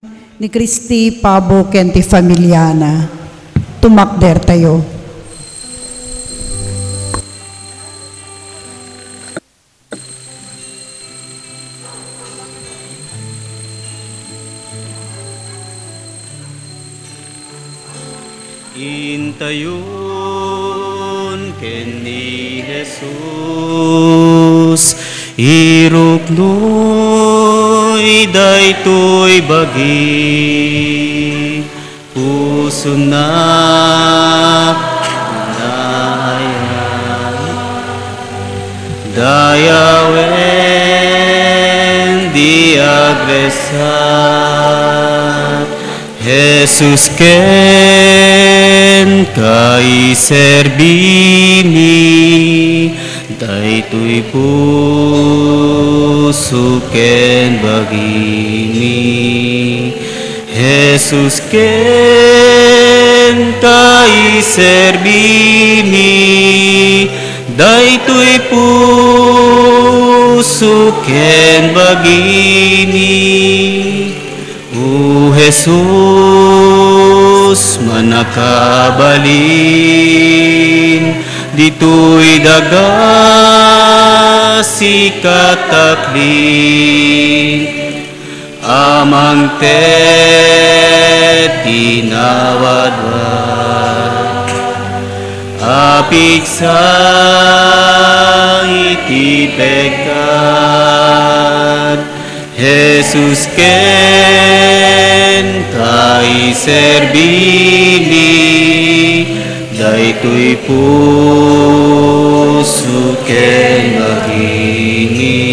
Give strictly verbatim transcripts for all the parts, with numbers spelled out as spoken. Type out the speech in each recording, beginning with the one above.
ni Christy Pabo ken ti familiana. Tumakdertayo. Intayon ken ni Jesus, iruknoy daytoy bagi. Pusona, nayat, dayawen di agresat. Jesus, kenka iserbimi, daytoy puso ken bagimi. Jesus, kenka iserbimi, daytoy puso ken bagimi. O Jesus, mannakabalin, ditoy daga sika taklit. Amangted ti nawadwad, apigsa iti pekkat. Jesus, kenka iserbimi, daytoy puso ken bagimi.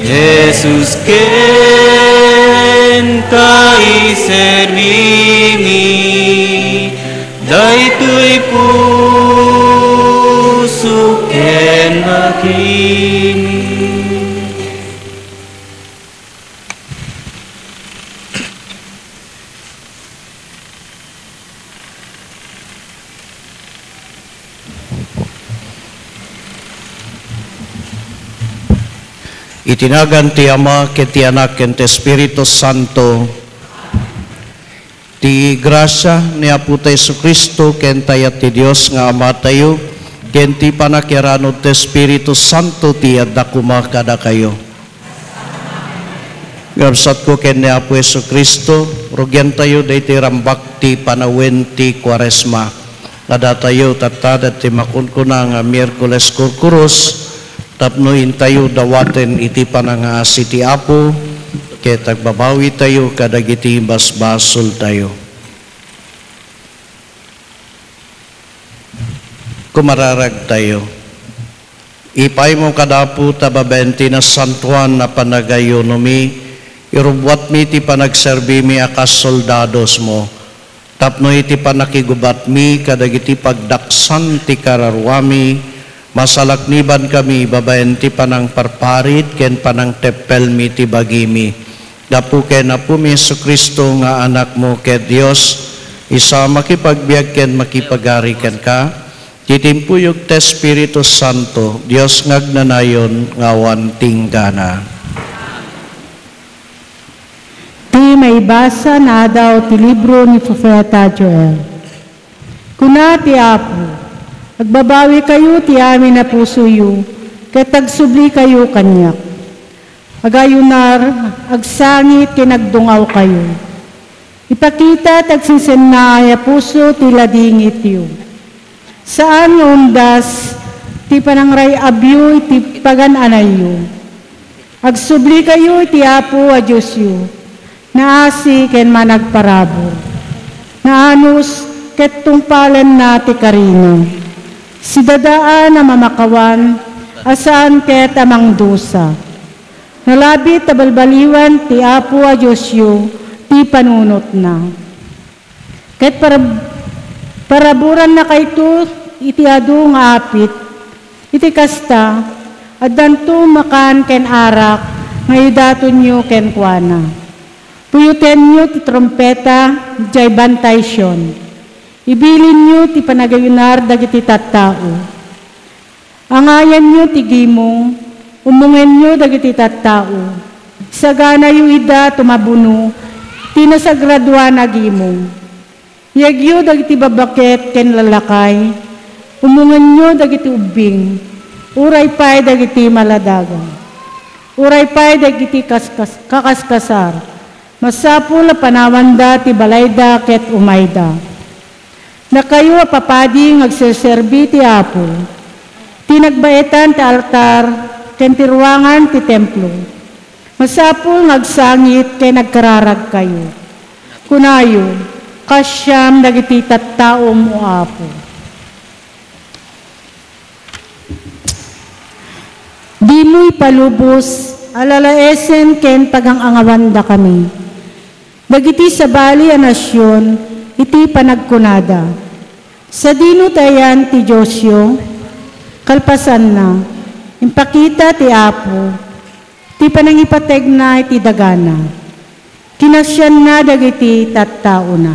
Jesus, kenka iserbimi, daytoy puso ken bagimi. Iti nagan ti Ama, ken ti Anak, ken ti Espiritu Santo. Ti grasia ni Apotayo Jesu-Cristo, ken ti ayat ti Dios nga Amatayo, ken ti pannakiaranod ti Espiritu Santo ti adda koma kadakayo. Kabsatko ken ni Apo Jesu-Cristo, rugiantayo daytoy rambak ti panawen ti Kuaresma. Adda tayo tatta daytoy makunkuna nga Miyerkules Kurkurus, tapno intayo dawaten iti panangaasi ti Apo, ket agbabawitayo kadagiti basbasoltayo. Kumararagtayo. Ipaaymo kad-Apo ta babaen ti nasantoan a panagayunomi, irubbuatmi ti panagserbimi a kas soldadosmo, tapno iti pannakigubatmi kadagiti pagdaksan ti kararuami, masalaknibankami babaen ti panangparparit ken panangteppelmi ti bagimi. Gapu ken Apomi Jesu-Cristo nga Anakmo ket Dios, isu a makipagbiag ken makipagari kenka, ti timpuyog ti Espiritu Santo, Dios nga agnanayon nga awan tinggana. Ti maibasa naadaw ti libro ni profeta Joel. Kuna ti Apo, "Agbabawikayo ti amin a pusoyo, ket agsublikayo kaniak. Agayunar, agsangit, ken agdungawkayo. Ipakita ti agsensennaay a puso ti ladingityo. Saan nga umdas ti panangray-abyo iti pagan-anayyo. Agsublikayo iti Apo a Diosyo, naasi ken managparabur. Naanus ket tungpalenna ti karina. Sidadaan a mamakawan a saan ket a mangdusa. Nalabit a balbaliwan ti Apo a Diosyo ti panunotna. Ket parab-, paraburannakayto iti adu nga apit. Iti kasta, addanto makan ken arak nga idatonyo kenkuana. Puyotenyo ti trumpeta idiay Bantay Sion. Ibilinyo ti panagayunar dagiti tattao. Angayanyo ti gimong, ummongenyo dagiti tattao. Saganayo ida tumabuno ti nasagradoan a gimong. Yegyo dagiti babbaket ken lallakay, umongenyo dagiti ubbing, uray pay dagiti maladaga, uray pay dagiti kaskas-, kakaskasar. Masapul a panawanda ti balayda ket umayda. Dakayo a papadi nga agserserbi ti Apo, ti nagbaetan ti altar ken ti ruangan ti templo. Masapul nga agsangit ken agkararagkayo. Kunayo, "Kaasiam dagiti tattaom, O Apo." Dimo ipalubos a lalaesen ken pagang-angawandakami. Dagiti sabali a nasion iti panagkunada, "Sadino ti ayan ti Diosyo?" Kalpasanna, impakita ti Apo ti panangipategna iti dagana. Kinasianna dagiti tattaona.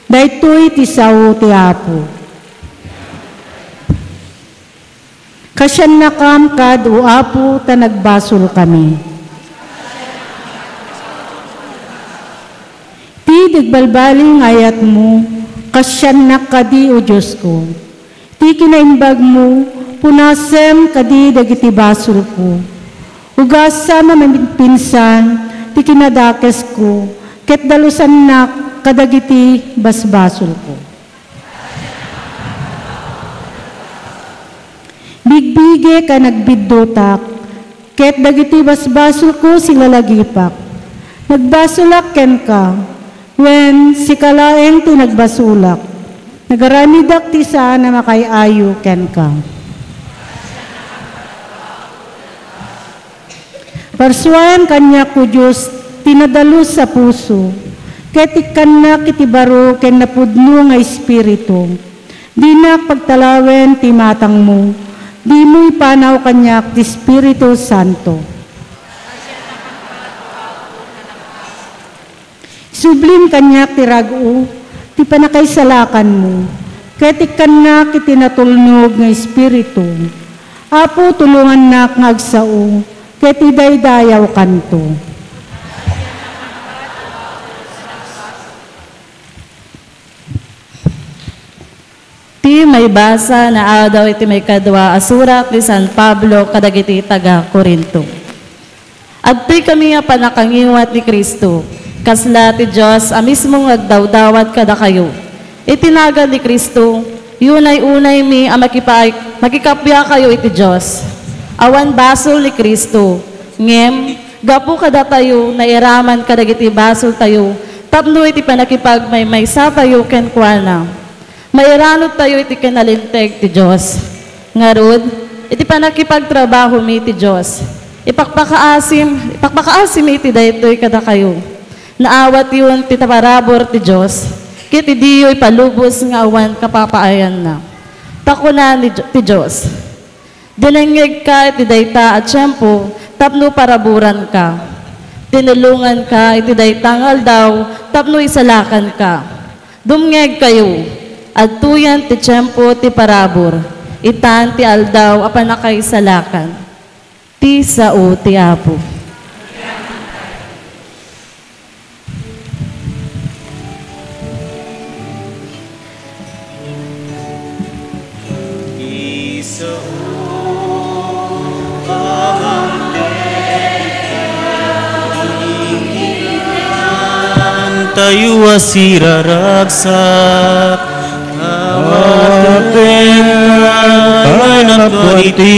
Daytoy ti sao ti Apo. Kasiannakam kad, O Apo, ta nagbasolkami. Ti nagbalbaliw nga ayatmo, kasiannak kadi, O Diosko. Ti kinaimbagmo, punasem kadi dagiti basolko. Ugasam a maminsan ti kinadakesko, ket dalusannak kadagiti basbasolko. Bigbigek a nagbiddutak, ket dagiti basbasolko silalagipak. Nagbasolak kenka, wen sika laeng ti nagbasolak. Nagaramidak ti saan a makaay-ayo kenka. Parsuaen kaniak, O Dios, ti nadalus a puso, ket ikkannak iti baro ken napudno nga espiritu. Dinak pagtalawen ti matangmo, dimo ipanaw kaniak ti Espiritu Santo. Sublim kaniak ti rag-o ti pannakaisalakanmo, ket ikkannak iti natulnog nga espiritu. Apo, tulongannak nga agsao ket idaydayawkanto. Ti maibasa naadaw iti maikadua a surat ni San Pablo kadagiti taga-Corinto. Adtoykami a pannakangiwat ni Cristo, kasla ti Dios a mismo nga agdawdawat kadakayo. Iti nagan ni Cristo, yunay-unaymi a makipa-, makikappia kayo iti Dios. Awan basol ni Cristo, ngem gapu kadatayo, nairaman kadagiti basoltayo tapno iti pannakipagmaymaysatayo kenkuana. Mairanudtayo iti kinalinteg ti Dios. Ngarud, iti pannakipagtrabahomi ti Dios, ipakpakaasim-, ipakpakaasimi iti daytoy kadakayo. Naawatyon ti parabur ti Dios, ket idiyo ipalubos nga awan kapapaayanna. Ta kuna ni Di-, ti Dios, "Dinengngegka iti dayta a tiempo tapno paraburanka. Tinulonganka iti dayta nga aldaw tapno isalakanka." Dumngegkayo, adtoyan ti tiempo ti parabur, itan ti aldaw a pannakaisalakan. Ti sao ti Apo. Tayo a siraragsak, awaten tayo napwan ti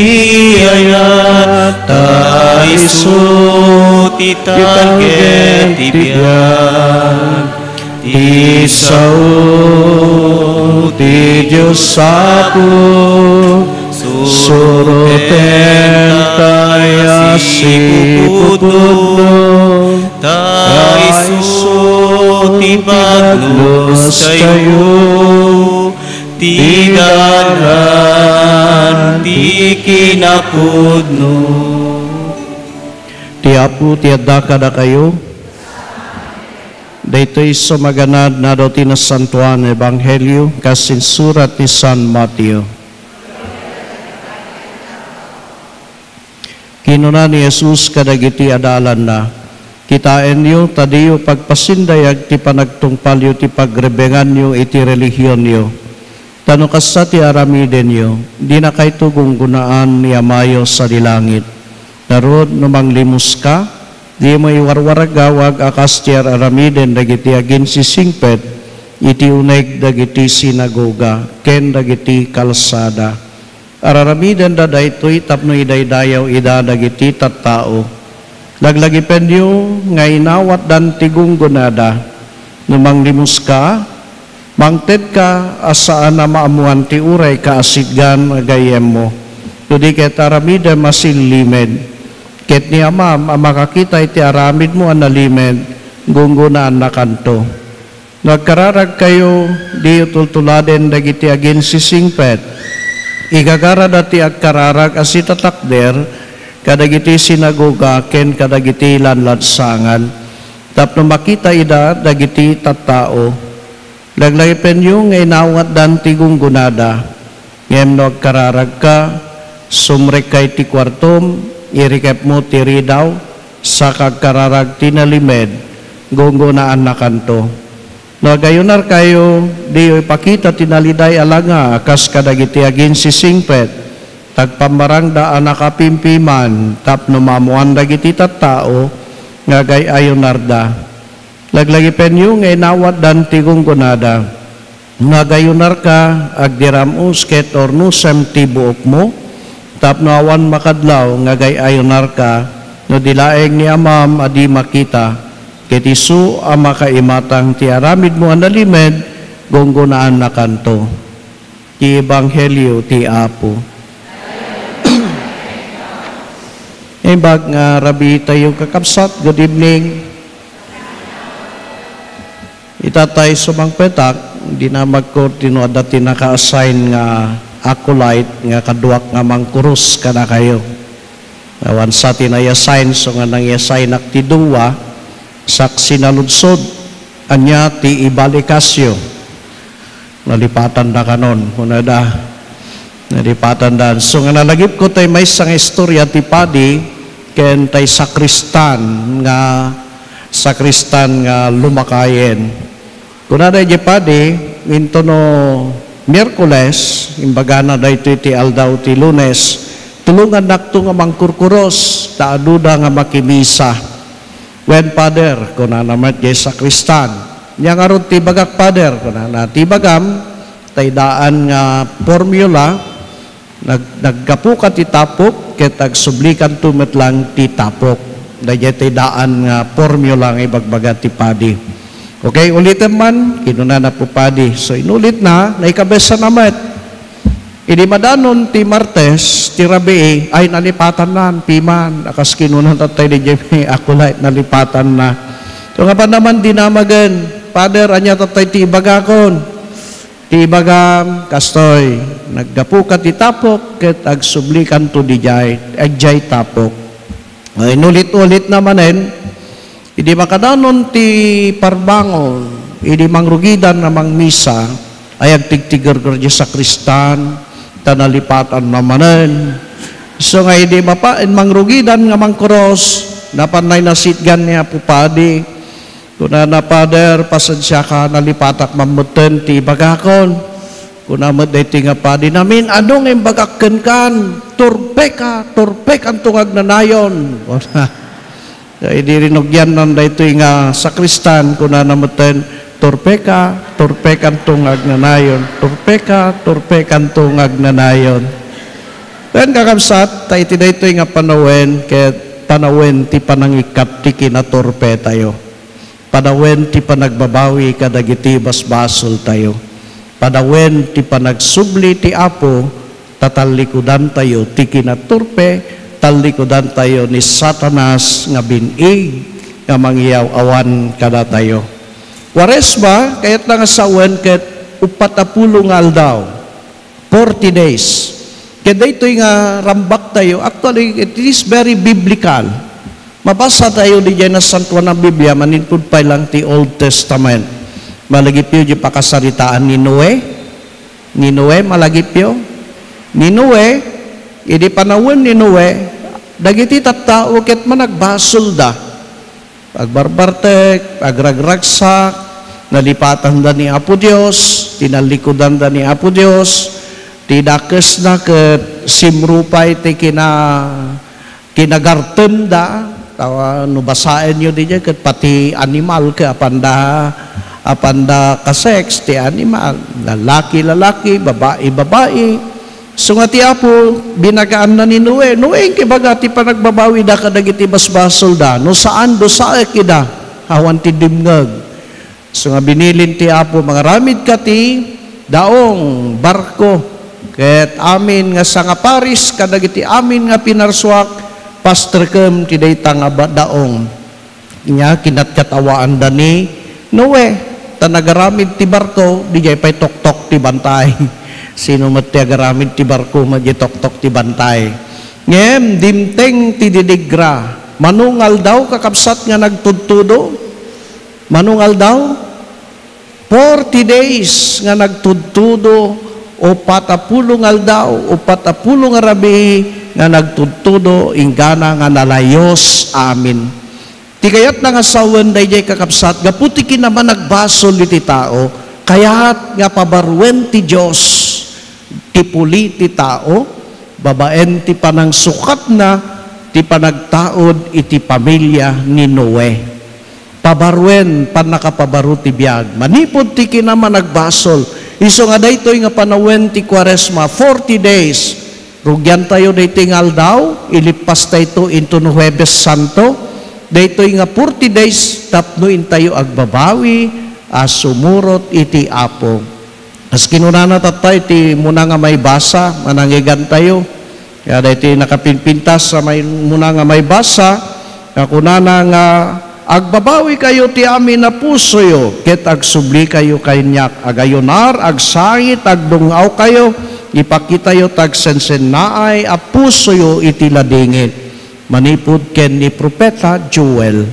ayat, ta isu ti talgen ti biag. Ti sao ti Dios Apo, suroten tayo a sipupudno, ta isu ti bagnos tayo, ti dalan ti kinapudno. Ti Apo ti adda kadakayo. Daytoy isu maganad nadaw ti Nasantoan nga Ebanghelio kas insurat ni San Mateo. Kinuna ni Jesus kadagiti adalanna, "Kitaenyo ta diyo pagpasindayag ti panagtungpalyo ti pagrebenganyo iti relihionyo. Ta no kasta ti aramidenyo, dinakayto gunggonaan ni Amayo sadi langit. Ngarud, no manglimuska, dimo iwarwaragawag a kas ti ar-aramiden dagiti aginsisingpet iti uneg dagiti sinagoga ken dagiti kalsada." Ar-aramidenda daytoy tapno idaydayaw ida dagiti tattao. Laglagipenyo nga inawatdan ti gunggonada. No manglimuska, mangtedka a saan a maammoan ti uray kaasitgan a gayyemmo. No di ket aramidem a sillimed. Ket ni Amam a makakita iti aramidmo a nalimed, gunggonaannakanto. No agkararagkayo, diyo tultuladen dagiti aginsisingpet. Igagarada ti agkararag a sitatakder kadagiti sinagoga ken kadagiti lanladsangan, tapno makita ida dagiti tattao. Laglagipenyo nga inawatdan ti gunggonada. Ngem no agkararagka, sumrekka iti kuartom, irikepmo ti ridaw, saka agkararag ti nalimed, gunggonaannakanto. No agayunarkayo, diyo ipakita ti naliday a langa a kas kadagiti aginsisingpet, ta agpammarangda a nakapimpiman tapno maammoan dagiti tattao nga agay-ayunarda. Laglagipenyo nga inawatdan ti gunggonada. No agayunarka, agdiram-os ket urnosem ti buokmo, tapno awan makadlaw nga agay-ayunarka, no di laeng ni Amam a di makita, ket isu a makaimatang ti aramidmo a nalimed, gunggonaannakanto. Ti Ebanghelio ti Apo. Imbag nga rabii tayo, kakabsat, good evening. Ita tay sumangpetak, dinamagko ti no adda ti naka-assign nga acolyte nga kaduak nga mangkurus kadakayo. Awan sa ti nai-assign, so nga nangi-assignak ti dua, sak sinaludsod, ania ti ibalikasyo? Nalipatanda kanon, kunada. Nalipatanda. So nga nalagipko tay maysa nga istorya ti padi ken tay sakristan nga, sakristan nga lumakayen. Kunada idiay padi, intono Miyerkules, imbagana daytoy ti aldaw ti Lunes, tulongannakto nga mangkurkuros, ta aduda nga makimisa. Wen, Father, kunana met jay sakristan. Ania ngarud ti ibagak, Father? Kunana, ti ibagam, tay daan nga formula, nag-, naggapuka ti tapok, ket agsublikanto met lang ti tapok. Dayjay tay daan nga formula nga ibagbaga ti padi. Okay, ulitem man, kinunana, Apo Padi. So, inulitna, naikabesana met. Idi madanon ti Martes, ti rabii, ay, nalipatanna, piman, a kas kinuna tattay di Jemmy, ako la, nalipatanna. So, nga pa naman dinamagen, "Father, ania tattay ti ibagakon?" Ti ibagam, kastoy, "Naggapuka ti tapok, ket agsublikanto didiay, agdiay tapok." Ay, inulit-ulit na manen, idi makadanon ti parbangon, idi mangrugidan nga mangmisa, ay agtigtigerger di sakristan, ta nalipatan na manen. So nga idi mapain mangrugidan nga mangkuros, napan nay nasitgan ni Apo Padi. Kunana, "Father, pasensiaka, nalipatak mammetten ti ibagakon." Kuna met daytoy nga padi, "Namin-ano nga imbagak kenkan? Turpeka, turpekanto nga agnanayon." Kuna, idi rinugiannan daytoy nga sakristan, kunana metten, "Turpeka, turpekanto nga agnanayon. Turpeka, turpekanto nga agnanayon." Wen, kakabsat, ta iti daytoy nga panawen, ket panawen ti panangikkat ti kinaturpetayo. Panawen ti panagbabawi kadagiti basbasoltayo. Panawen ti panagsubli ti Apo, ta tallikudantayo ti kinaturpe, tallikudantayo ni Satanas nga bin-ig nga mangiyaw-awan kadatayo. Waresma, kayatna nga sawen ket uppat a pulo nga aldaw. Forty days. Ket daytoy nga rambaktayo, actually, it is very biblical. Mabasatayo didiay Nasantoan a Biblia, manipud pay lang ti Old Testament. Malagipyo di pakasaritaan ni Noe? Ni Noe, malagipyo? Ni Noe, idi panawen ni Noe, Dagiti tattao ket managbasolda. Agbarbartek, agragragsak, nalipatanda ni Apo Dios, tinallikudanda ni Apo Dios, ti dakesna ket simrupay ti kina-, kinagartemda. Tawa, no basaenyo diay ket pati animal ket apanda, apanda ka-sex ti animal. Lalaki, lalaki, babai, babai. Isu nga ti Apo, binagaanna ni Noe. Noe, inkibaga ti panagbabawida kadagiti basbasolda. No saan, dusaek ida. Awan ti dimngeg. Isu nga binilin ti Apo, mangaramidka ti daong, barko. Ket amin nga sangaparis kadagiti amin nga pinarsuak, pastrekem ti dayta nga ba-, daong. Nia, kinatkatawaanda ni Noe, ta nagaramid ti barko, diay pay toktok ti bantay. Sino met ti agaramid ti barko, diay toktok ti bantay? Ngem, dimteng ti didigra. Mano nga aldaw, kakabsat, nga nagtudtudo? Mano nga aldaw? Forty days nga nagtudtudo, upat a pulo nga aldaw, upat a pulo nga rabii nga nagtudtudo, inggana nga nalayos amin. Ti kayatna nga sawen daydiay, kakabsat, gapu ti kinamanagbasol iti tao, kayat nga pabaruen ti Dios ti puli ti tao babaen ti panangsukatna ti panagtaud iti pamilia ni Noe. Pabaruen, pannakapabaru ti biag. Manipud ti kinamanagbasol, isu nga daytoy nga panawen ti Kuaresma, forty days. Rugiantayo daytoy nga aldaw, ilippastayto into no Huwebes Santo. Daytoy nga forty days tapno intayo agbabawi a sumurot iti Apo. Kas kinunana tatta iti muna nga maibasa, manangigantayo. Ya, daytoy nakapinpintas a may-, muna nga maibasa, nga kunana nga, "Agbabawikayo ti amin a pusoyo, ket agsublikayo kaniak. Agayunar, agsangit, agdung-awkayo, ipakitayo ti agsensennaay a pusoyo iti ladingit." Manipud ken ni Profeta Joel.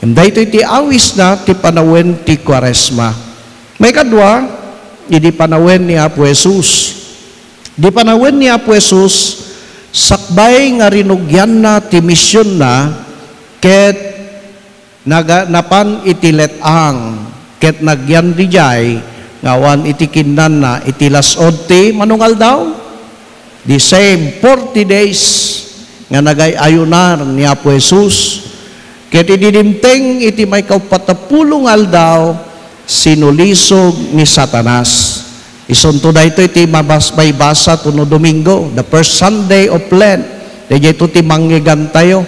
Ngem daytoy ti awisna ti panawen ti Kuaresma. Maikadua, idi panawen ni Apo Jesus. Di panawen ni Apo Jesus, sakbay nga rinugianna ti misionna, ket naga-, napan iti let-ang, ket nagyan didiay nga awan iti kinnanna iti las-ud ti manungaldaw. The same forty days nga nagay-ayunar ni Apo Jesus, ket idi dimteng iti maikauppat a pulo nga aldaw, sinulisog ni Satanas. Isunto daytoy ti mabas-, maibasa tuno Domingo, the first Sunday of Lent. Daytoy ti mangigantayo.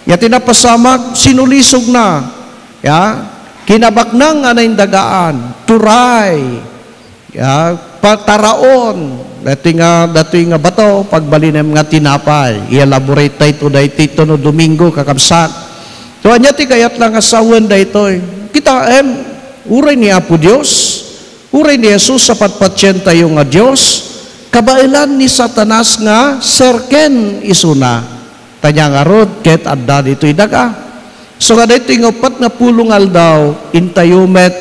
Ya ti napasamak, sinulisogna. Ya, kinabaknang a naindagaan, turay. Ya, pataraon. Daytoy nga, daytoy nga bato, pagbalinem nga tinapay. Elaborate tayo daytoy tuno Domingo, kakabsat. So, ania ti kayatna nga sawen daytoy? Kitaem, uray ni Apo Dios, uray ni Jesus a patpatientayo nga Dios, kabaelan ni Satanas nga serken isuna. Ta nia ngarud ket adda ditoy daga. So nga daytoy nga uppat nga pulo nga aldaw, intayo met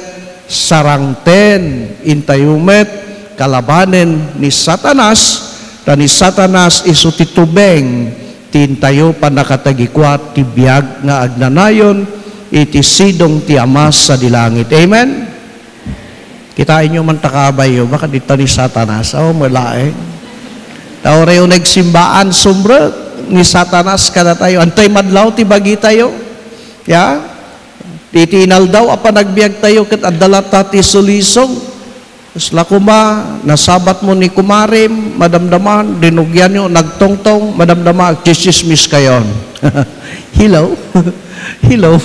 sarangten, intayo met kalabanen ni Satanas, ta ni Satanas isu ti tubeng ti intayo pannakatagikuat ti biag nga agnanayon iti sidong ti Ama sadi langit. Amen? Kitaenyo man ta kabayyo, baka dita ni Satanas. Aw, malaeng. Ta uray uneg simbaan, sumrek ni Satanas kadatayo. Antoy madlaw ti bagitayo? Ya? Iti inaldaw a panagbiagtayo ket adda latta ti sulisog. Kasla koma, nasabatmo ni kumarim, madamdama, rinugianyo, nagtongtong, madamdama, agtsismis kayon. Hello? Hello?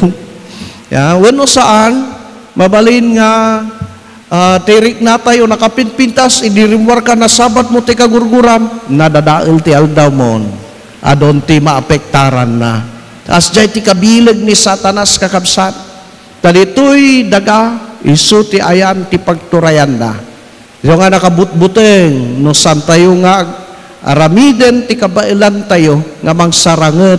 Ya, wenno saan, mabalin nga, ah, ti riknatayo nakapinpintas, idi rimmuarka, nasabatmo ti kagurguram, nadadael ti aldawmon. Adun ti maapektaranna. Kasdiay ti kabileg ni Satanas, kakabsat. Ta ditoy daga, isu ti ayan ti pagturayanna. Isu nga nakabutbuteng, no saantayo nga ag-, aramiden ti kabaelantayo nga mangsaranget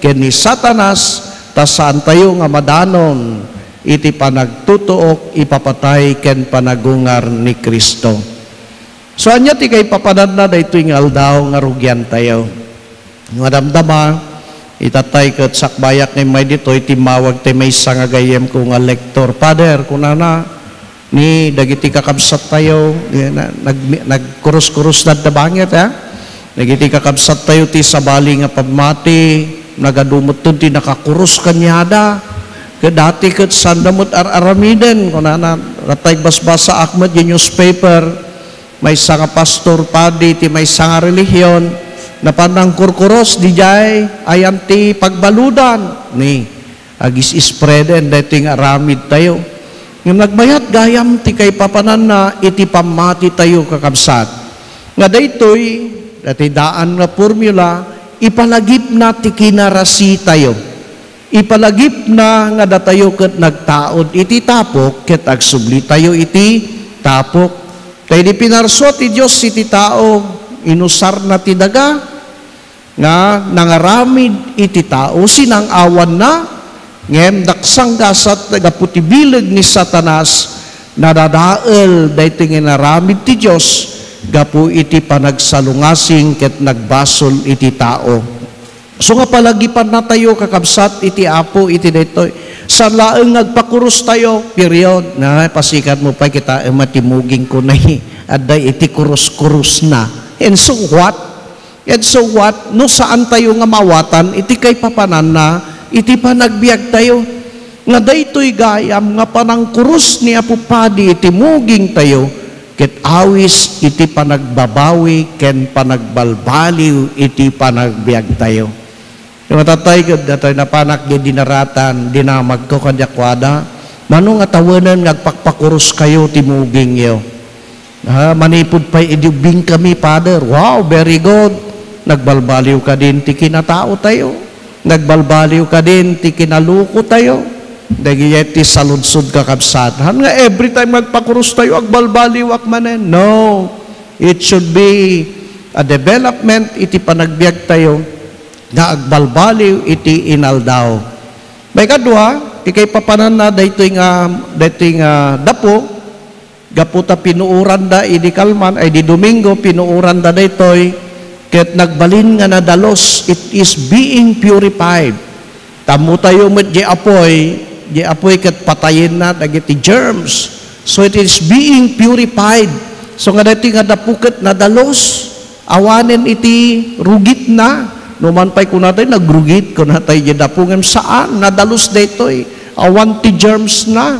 ken ni Satanas, ta saantayo nga madanon iti panagtutuok, ipapatay ken panagungar ni Cristo. So, ania ti kaipapananna daytoy nga aldaw nga rugiantayo? Madamdama, Itatay ket sakbayak nga immay ditoy, timmawag ti maysa nga gayyemko nga lektor. "Father," kunana, "ni dagiti kakabsattayo, eh, na-, nag-, nagkurus-kurus dadda banget, ha? Dagiti kakabsattayo ti sabali nga pammati, nagadu metten ti nakakurus kaniada. Ket dati ket sanda met ar-aramiden," kunana. Natay basbasaak met di newspaper. Maysa nga pastor, padi ti maysa nga relihion, napan nangkurkurus didiay, ayan ti pagbaludan. Ni, agis-ispreden daytoy nga aramidtayo. Ngem nagbayat gayam ti kaipapananna iti pammatitayo, kakabsat. Nga daytoy, dati daan nga formula, ipalagipna ti kinarasitayo. Ipalagipna nga datayo ket nagtaud iti tapok ket agsublitayo iti tapok. Ta idi pinarsua ti Dios iti tao, inusarna ti daga nga nangaramid iti tao, sinang-awanna, ngem daksanggasat gapu ti bileg ni Satanas, nadadael daytoy nga inaramid ti Dios gapu iti panagsalungasing ket nagbasol iti tao. So nga palagipannatayo, kakabsat, iti Apo iti daytoy. Saan laeng nga agpakurustayo, period. Na, pasikatmo pay, kitaem a ti mugingko nay adda iti kurus-kurusna. And so what? And so what? No saantayo nga maawatan iti kaipapananna iti panagbiagtayo. Nga daytoy gayam nga panangkurus ni Apo Padi iti mugingtayo, ket awis iti panagbabawi ken panagbalbaliw iti panagbiagtayo. Nga tatay, ket datoy napanak diay dinaratan, dinamagko kadakuada, "Mano nga tawenen nga agpakpakuruskayo ti mugingyo?" Ha, manipud pay idi ubbingkami, Father. Wow, very good. Nagbalbaliw kadin ti kinataotayo. Nagbalbaliw kadin ti kinalukotayo. Dagiti saludsod, kakabsat. Han nga every time nga agpakurustayo, agbalbaliwak manen. No. It should be a development iti panagbiagtayo nga agbalbaliw iti inaldaw. Maikadua, ti kaipapananna daytoy nga, daytoy nga dapo, gapu ta pinuoranda idi kalman, ay, di Domingo, pinuoranda daytoy, ket nagbalin nga nadalus, it is being purified. Tammotayo met di apoy, di apoy ket patayenna dagiti germs. So it is being purified. So nga daytoy nga dapo ket nadalus, awanen iti rugitna. No man pay kunatay, nagrugit, kunatay di dapo, ngem saan, nadalus daytoy. Awan ti germsna.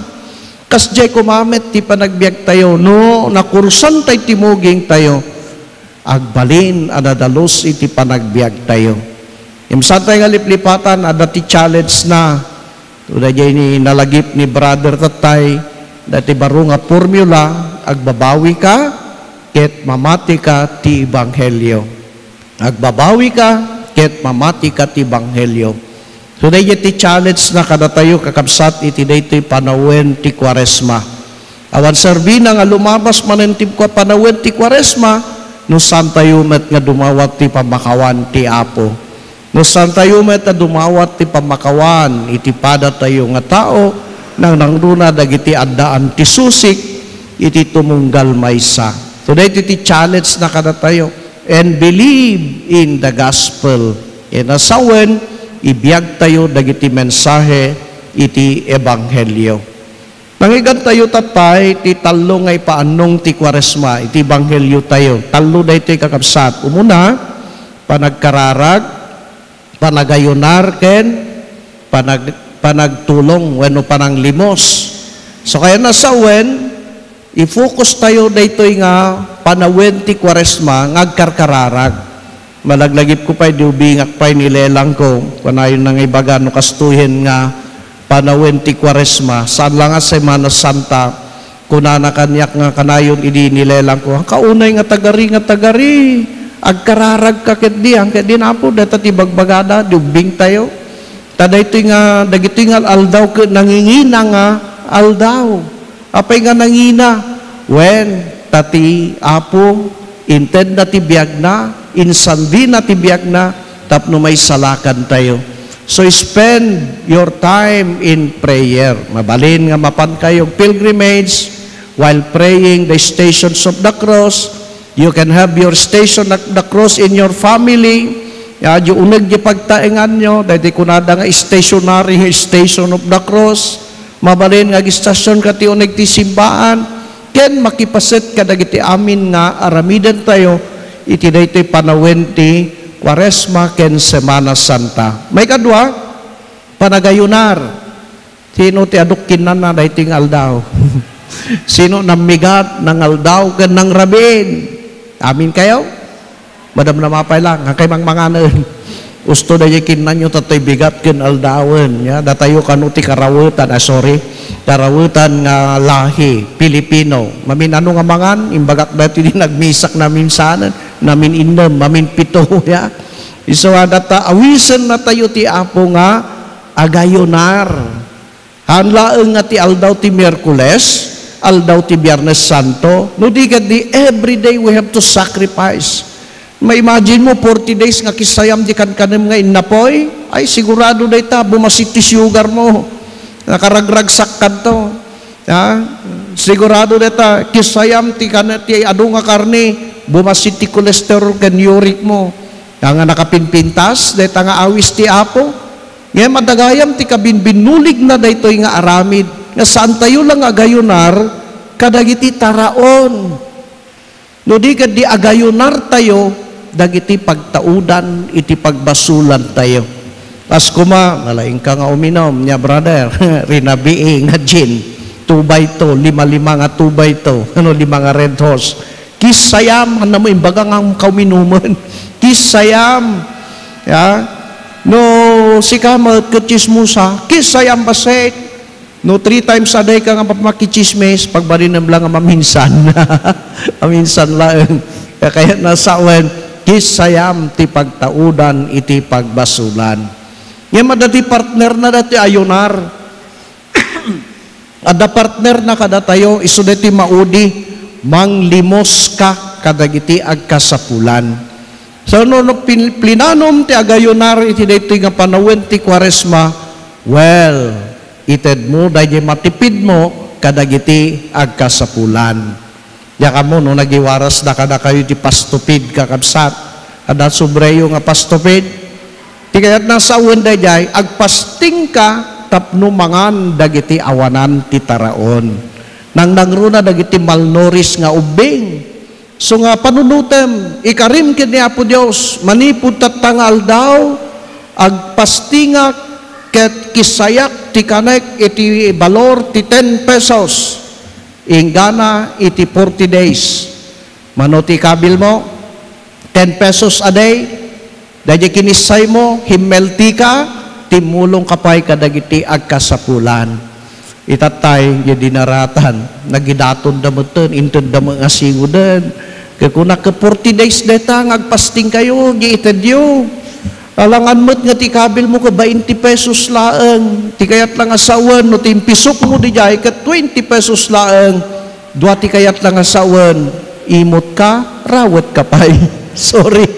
Kasdiay koma met ti panagbiagtayo, no nakursantay ti mugingtayo, agbalin a nadalus iti panagbiagtayo. Ngem saantay nga liplipatan, adda ti challenge na. Daydiay ni nalagip ni brother tattay, dati baro nga formula, agbabawika, ket mamatika ti ebanghelio. Agbabawika, ket mamatika ti ebanghelio. So, daydiay ti challenge na kadatayo, kakabsat, iti daytoy panawen ti Kuaresma. Awan serbina nga lumabas manen ti kua-, panawen ti Kuaresma, no saantayo met nga dumawat ti pammakawan ti Apo. No saantayo met a dumawat ti pammakawan iti padatayo nga tao, nangnangruna dagiti addaan ti susik iti tumunggal maysa. So, daytoy ti challenge na kadatayo. And believe in the gospel. Ken a sawen, ibiagtayo dagiti mensahe iti ebanghelio. Nangigantayo tattay ti tallo nga ipaannong ti Kuaresma iti ebangheliotayo. Tallo daytoy, kakabsat. Umuna, panagkararag, panagayunar, ken panag-, panagtulong wenno pananglimos. So, kayatna sawen, i-focus tayo daytoy nga panawen ti Kuaresma nga agkarkararag. Malaglagipko pay, di ubingak pay ni lelangko, kunayonna nga ibaga no kastoyen nga panawen ti Kuaresma, saan la nga Semana Santa, kunana kaniak nga kanayon idi ni lelangko, "Kaunay nga tagari nga tagari, agkararagka ketdi, ang ketdi, Apo, dayta ti bagbagada, di ubbingtayo." Ta daytoy nga, dagitoy nga aldaw ket nangingina nga aldaw. Apay nga nangina? Wen, ta ti Apo, intedna ti biagna, insandina ti biagna, tapno maisalakantayo. So spend your time in prayer. Mabalin nga mapankayo pilgrimage while praying the Stations of the Cross. You can have your Station of the Cross in your family. Ya, di uneg di pagtaenganyo, daydi kunada nga stationary, Station of the Cross, mabalin nga agistasion ka ti uneg ti simbaan, ken makipaset kadagiti amin nga aramiden tayo iti daytoy panawen ti Kuaresma ken Semana Santa. Maikadua, panagayunar. Sino ti aduk kinnana daytoy nga aldaw? Sino nammigat, nangaldaw, ken nangrabiin? Amin kayo? Madamdama pay lang, hankay mangmanganen. Usto daydi kinnanyo, tatay bigat ken aldawen. Ya, datayo kano ti karawetan, ah, sorry, karawetan nga lahi, Pilipino. Mamin ano nga mangan, imbagak dati di nagmisak namin sanen, namin innem, mamin pito, ya. Isu nga data, awisen na tayo ti Apo nga agayunar. Haan laeng nga ti aldaw ti Miyerkules, aldaw ti Biyernes Santo, no di ket di every day we have to sacrifice. Ma-imagine mo, forty days nga kisayam di kankanem nga innapoy, ay, sigurado dayta, bumasit ti sugar mo. Nakaragragsak kanto. Ha? Sigurado dayta, kisayam ti kan-, ti adu nga karne, bumasit ti cholesterol ken uric mo. Nga, nga nakapinpintas, dayta nga awis ti Apo. Ngem adda gayam ti kabinbinnuligna daytoy nga aramid, nga saantayo la nga agayunar kadagiti taraon. No di ket di agayunartayo dagiti pagtaudan iti pagbasolantayo. Kas koma, nalaingka nga uminom, nia, brother, rinabii nga gin, two by two, lima-lima nga two by two, ano, lima nga Red Horse. Kisayam, haan mo imbaga nga kauminumen. Kisayam. Ya. No, sika met ket tsismosa, kisayam bassit. No, three times a day ka nga mapakitsismis, pagbalinem la nga maminsan. Maminsan laeng. Kaya nasawen, kisayam ti pagtaudan iti pagbasolan. Ngem adda ti partnerna dati ayunar. Adda partnerna kadatayo, isu daytoy maudi, manglimoska kadagiti agkasapulan. So, no, no pin-, plinanom ti agayunar iti daytoy nga panawen ti Kuaresma, well, itedmo daydi matipidmo kadagiti agkasapulan. Diak ammo no nagiwarasda kadakayo ti pastupid, kakabsat. Adda sobreyo nga pastupid? Ti kayatna sawen daydiay, agpastingka tapno mangan dagiti awanan ti taraon. Nangnangruna dagiti malnourished nga ubbing. So nga panunotem, ikarim ken ni Apo Dios, manipud tatta nga aldaw, agpastingak ket kisayak ti kanek iti balor ti ten pesos. Inggana iti forty days. Mano ti ikabilmo? Ten pesos a day. Daydi kinissaymo, himmeltika, timmulongka pay kadagiti agkasapulan. Itattay, di dinaratan, nagidatonda metten, intedda met nga sigoden. Ket kunak, ket forty days dayta nga agpastingkayo, di itedyo. Alangan met nga ti ikabilmo ket twenty pesos laeng. Ti kayat la nga sawen, no ti impisokmo didiay ket twenty pesos laeng. Dua ti kayat la nga sawen, imot ka, rawet ka pay. Sorry.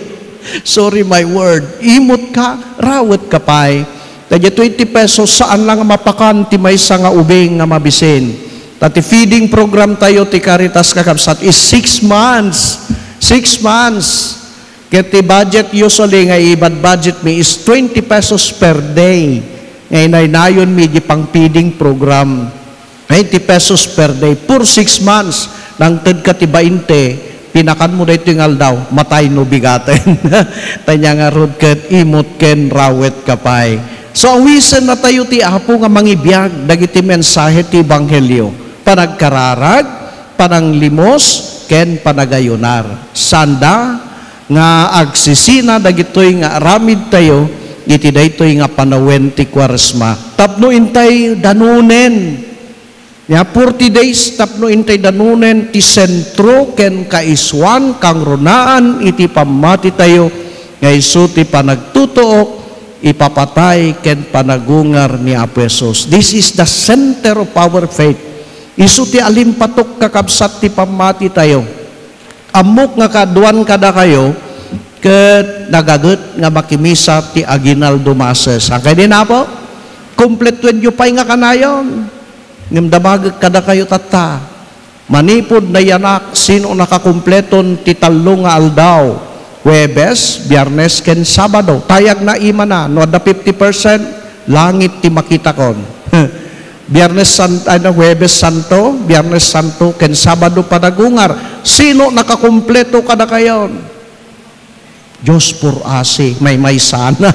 Sorry, my word. Imot ka, rawet ka pay. Daydi twenty pesos, saan la nga mapakan ti maysa nga ubing nga mabisin. Ta ti feeding program tayo ti Caritas, kakabsat, is six months. Six months. Ket ti budget usually nga ibad budget mi is twenty pesos per day nga inaynayonmi di pang-feeding program. Twenty pesos per day for six months. Nangted ka ti bainte, pinakanmo daytoy nga aldaw, matay no bigaten. Tanya ngarud ket imot ken rawet ka pay. So, awisen na tayo ti Apo nga mangibiag dagiti mensahe ti Ebanghelio. Panagkararag, pananglimos, ken panagayunar. Sanda nga agsisina dagitoy nga aramidtayo iti daytoy nga panawen ti Kuaresma. Tapno intay danunen, nia, forty days, tapno intay danunen ti sentro ken kaisuan, kangrunaan iti pammatitayo nga isu ti panagtutuok, ipapatay, ken panagungar ni Apo Jesus. This is the center of our faith. Isu ti alimpatok, kakabsat, ti pammatitayo. Ammok nga kaaduan kadakayo, ket nagaget nga makimisa ti aguinaldo masses. Saan kadi, Apo? Kompletuenyo pay nga kanayon. Ngem damagek kadakayo tatta. Manipud nayanak, sino nakakompleton ti tallo nga aldaw? Huwebes, Biyernes, ken Sabado. Tayagna imana, no adda fifty percent, langit ti makitakon. Biyernes San-, ano, Huwebes Santo, Biyernes Santo, ken Sabado Panagungar. Sino nakakumpleto kadakayon? Diyos por asi, maymaysana.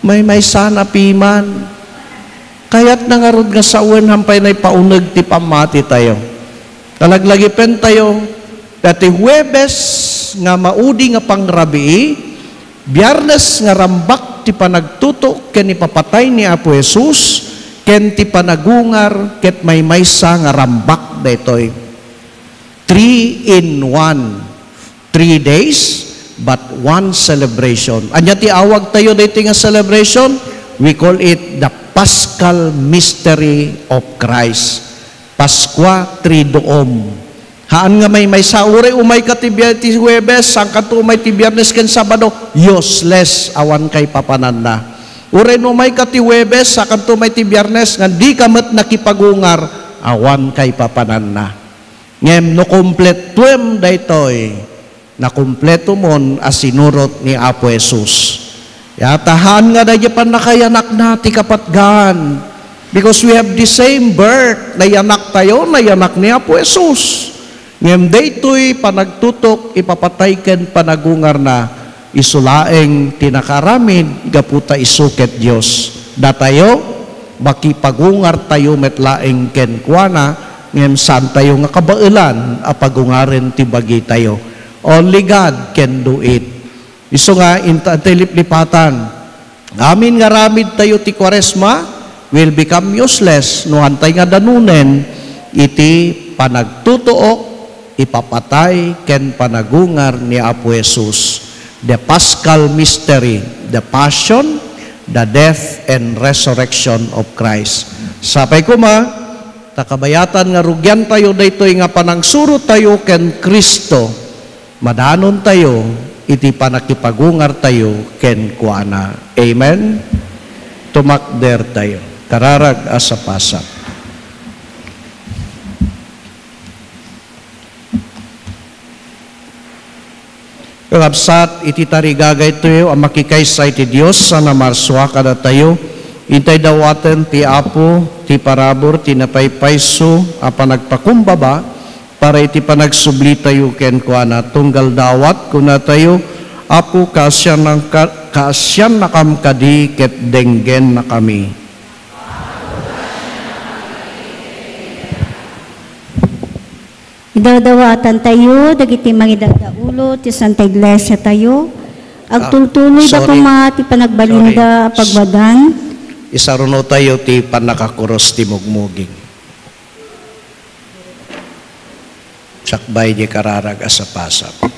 Maymaysana piman. Kayatna ngarud nga sawen, hampay naipauneg ti pammati tayo. Talaglagipentayo, ta ti Huwebes nga maudi nga pangrabii, Biyernes nga rambak ti panagtutok ken ipapatay ni Apo Jesus, ken ti panagungar ket maymaysa nga rambak daytoy. Three in one. Three days, but one celebration. Ania ti awag tayo daytoy nga celebration? We call it the Paschal Mystery of Christ. Pascua Triduum. Haan nga maymaysa, uray umayka ti bia-, ti Huwebes, saankanto umay ti Biyernes ken Sabado, useless, awan kaipapananna. Uray no umayka ti Huwebes, saankanto umay ti Biyernes, nga dika met nakipagungar, awan kaipapananna. Ngem no kumpletuem daytoy, nakumpletomon a sinurot ni Apo Jesus. Ya, ta haan nga daydi pannakayanakna ti kapatgan. Because we have the same birth. Nayanak tayo, nayanak ni Apo Jesus. Ngem daytoy panagtutok, ipapatay ken panagungarna, isu laeng ti nakaaramid gapu ta isu ket Dios. Datayo, makipagungar tayo met laeng kenkuana, ngem saan tayo nga kabaelan a pagungaren ti bagitayo. Only God can do it. Isu nga, inta ti liplipatan. Amin nga aramid tayo ti Kuaresma will become useless no haantay nga danunen iti panagtutuok, ipapatay, ken panagungar ni Apo Jesus. The Paschal Mystery, the Passion, the Death, and Resurrection of Christ. Sapay koma, ta kabayatan nga rugian tayo daytoy nga panangsuro tayo ken Cristo, madanon tayo iti pannakipagungar tayo kenkuana. Amen? Tumakder tayo. Kararag a sapasap. Kakabsat, iti tarigagaytayo a makikaysa iti Dios a namarsua kadatayo, intay dawaten ti Apo ti parabur ti napaypayso a panagpakumbaba para iti panagsublitayo kenkuana. Tunggal dawat, kunatayo, Apo, kaasiananka-, kaasiannakam kadi ket denggennakami. Idawdawatantayo dagiti mangidadaulo ti Santa Iglesia tayo. Ah, agtultuloyda sorry. Koma ti panagbalinda a pagwadan. Isarunotayo ti pannakakurus ti mugmuging. Sakbay di kararag a sapasap.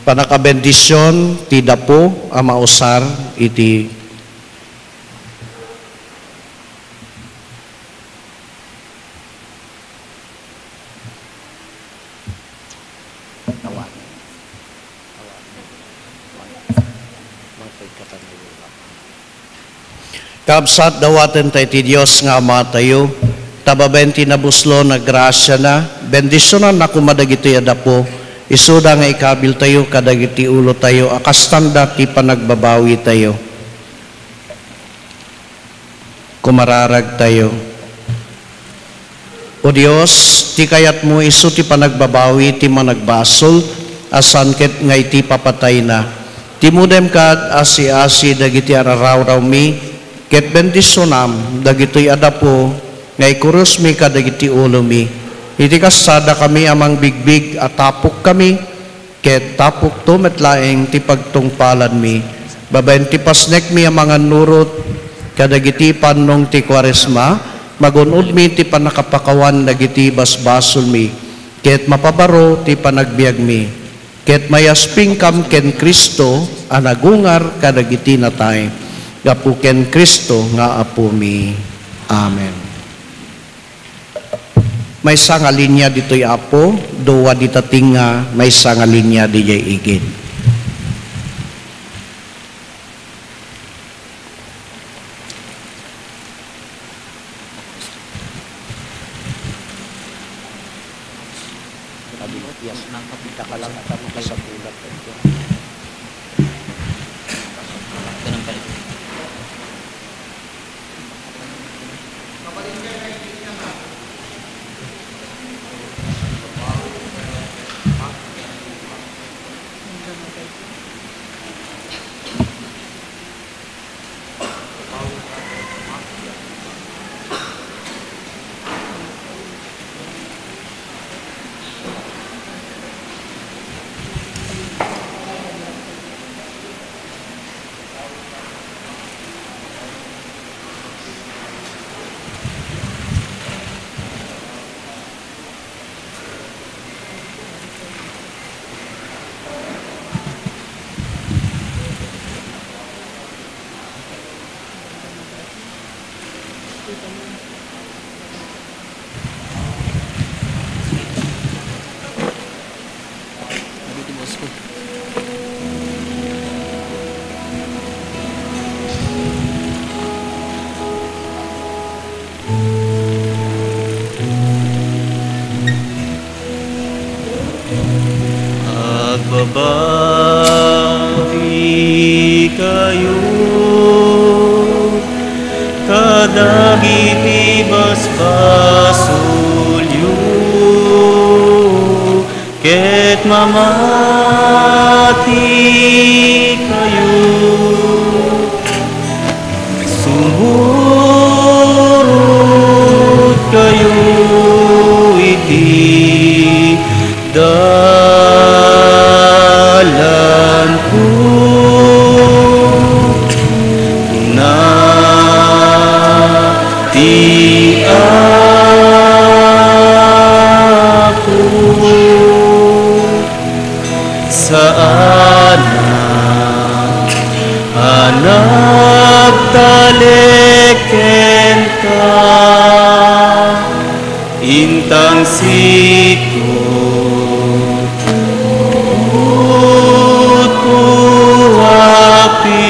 Pannakabendision ti dapo a mausar iti Kabsat, dawaten tayo ti Dios nga Amatayo, ta babaen ti nabuslon a grasiana, bendisionanna koma dagitoy a dapo, isuda nga ikabiltayo kadagiti ulotayo a kastanda ti panagbabawitayo. Kumararagtayo. O Dios, ti kayatmo isu ti panagbabawi ti managbasol a saan ket nga iti papatayna. Timudem kad asi-asi dagiti ar-arawrawmi, ket bendisionam dagitoy a dapo nga ikurusmi kadagiti ulomi. Iti kasta, dakami a mangbigbig a tapokkami, ket tapokto met laeng ti pagtungpalanmi. Babaen ti pasnekmi a mangannurot kadagiti pannong ti Kuaresma, magun-odmi ti pannakapakawan dagiti basbasolmi, ket mapabaro ti panagbiagmi. Ket mayaspingkam ken Cristo a nagungar kadagiti natay, gapu ken Cristo nga Apomi. Amen. Maysa nga linia ditoy Apo, dua dita tengnga, maysa nga linia diay igid. Yes, nang kapita ka lang at ang makasabulat. Ganun pala. Agbabawi kayo kadagiti basbasolyo ket mamati kayo. Sumurot kayo iti dalanko. Kuna ti Apo, saannak a nagtalek kenka, intangsitko, pudko a pigsa,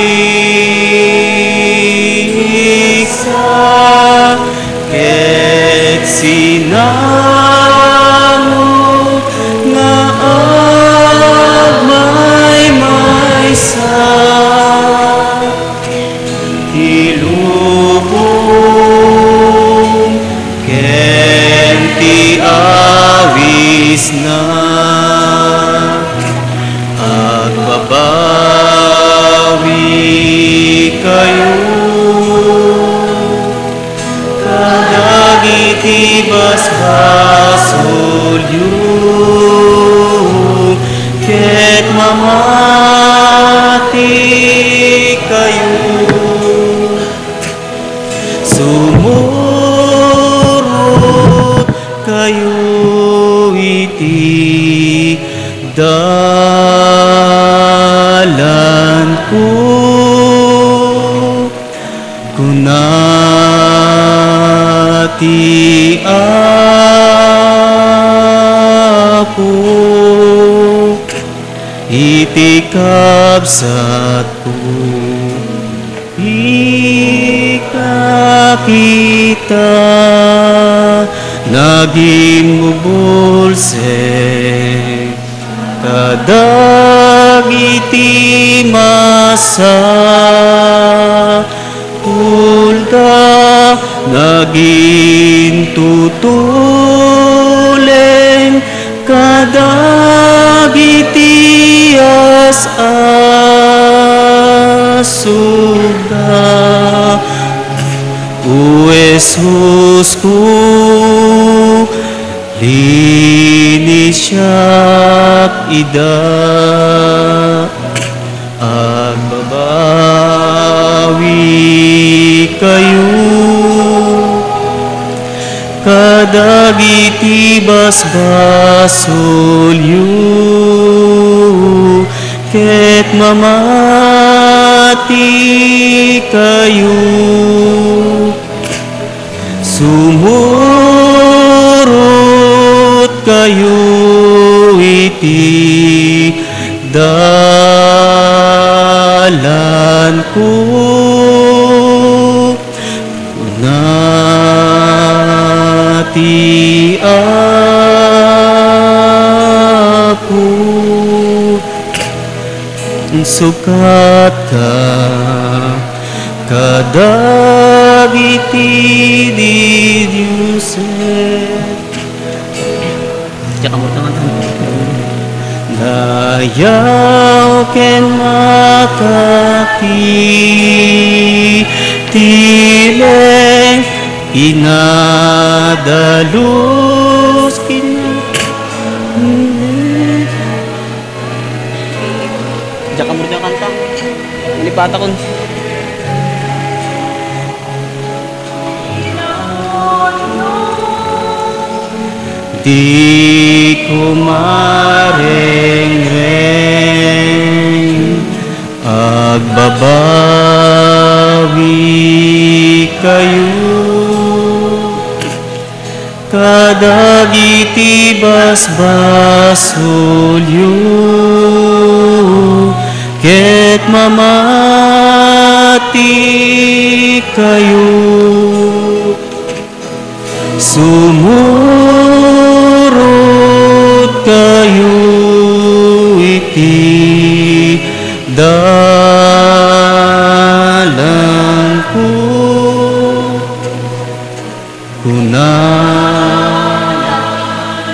ket sinango nga agmaymaysa ti lubong ken ti awisna. Agbabawi kayo kadagiti basbasolyo, ket mamati kayo. Sumurot kayo iti dalanko. Kuna ti Apo iti kabsatko, ipakita nagimbubulsek kadagiti masapulda, nagintutuleng kadagiti as-asugda. O Jesusko, linisiak ida. Agbabawi kayo kadagiti basbasolyo, ket mamati kayo. Sumurot kayo iti dalanko, kuna ti Sukatka kadagiti didiosen. Diak ammoen nga dayaw ken makatitileng, inadalus ken Diak ammoen nga kanta. Nalipatakon. Diko marengreng, agbabawikayo kadagiti basbasolyo, ket mamatikayo. Sumurotkayo iti dalanko. Kuna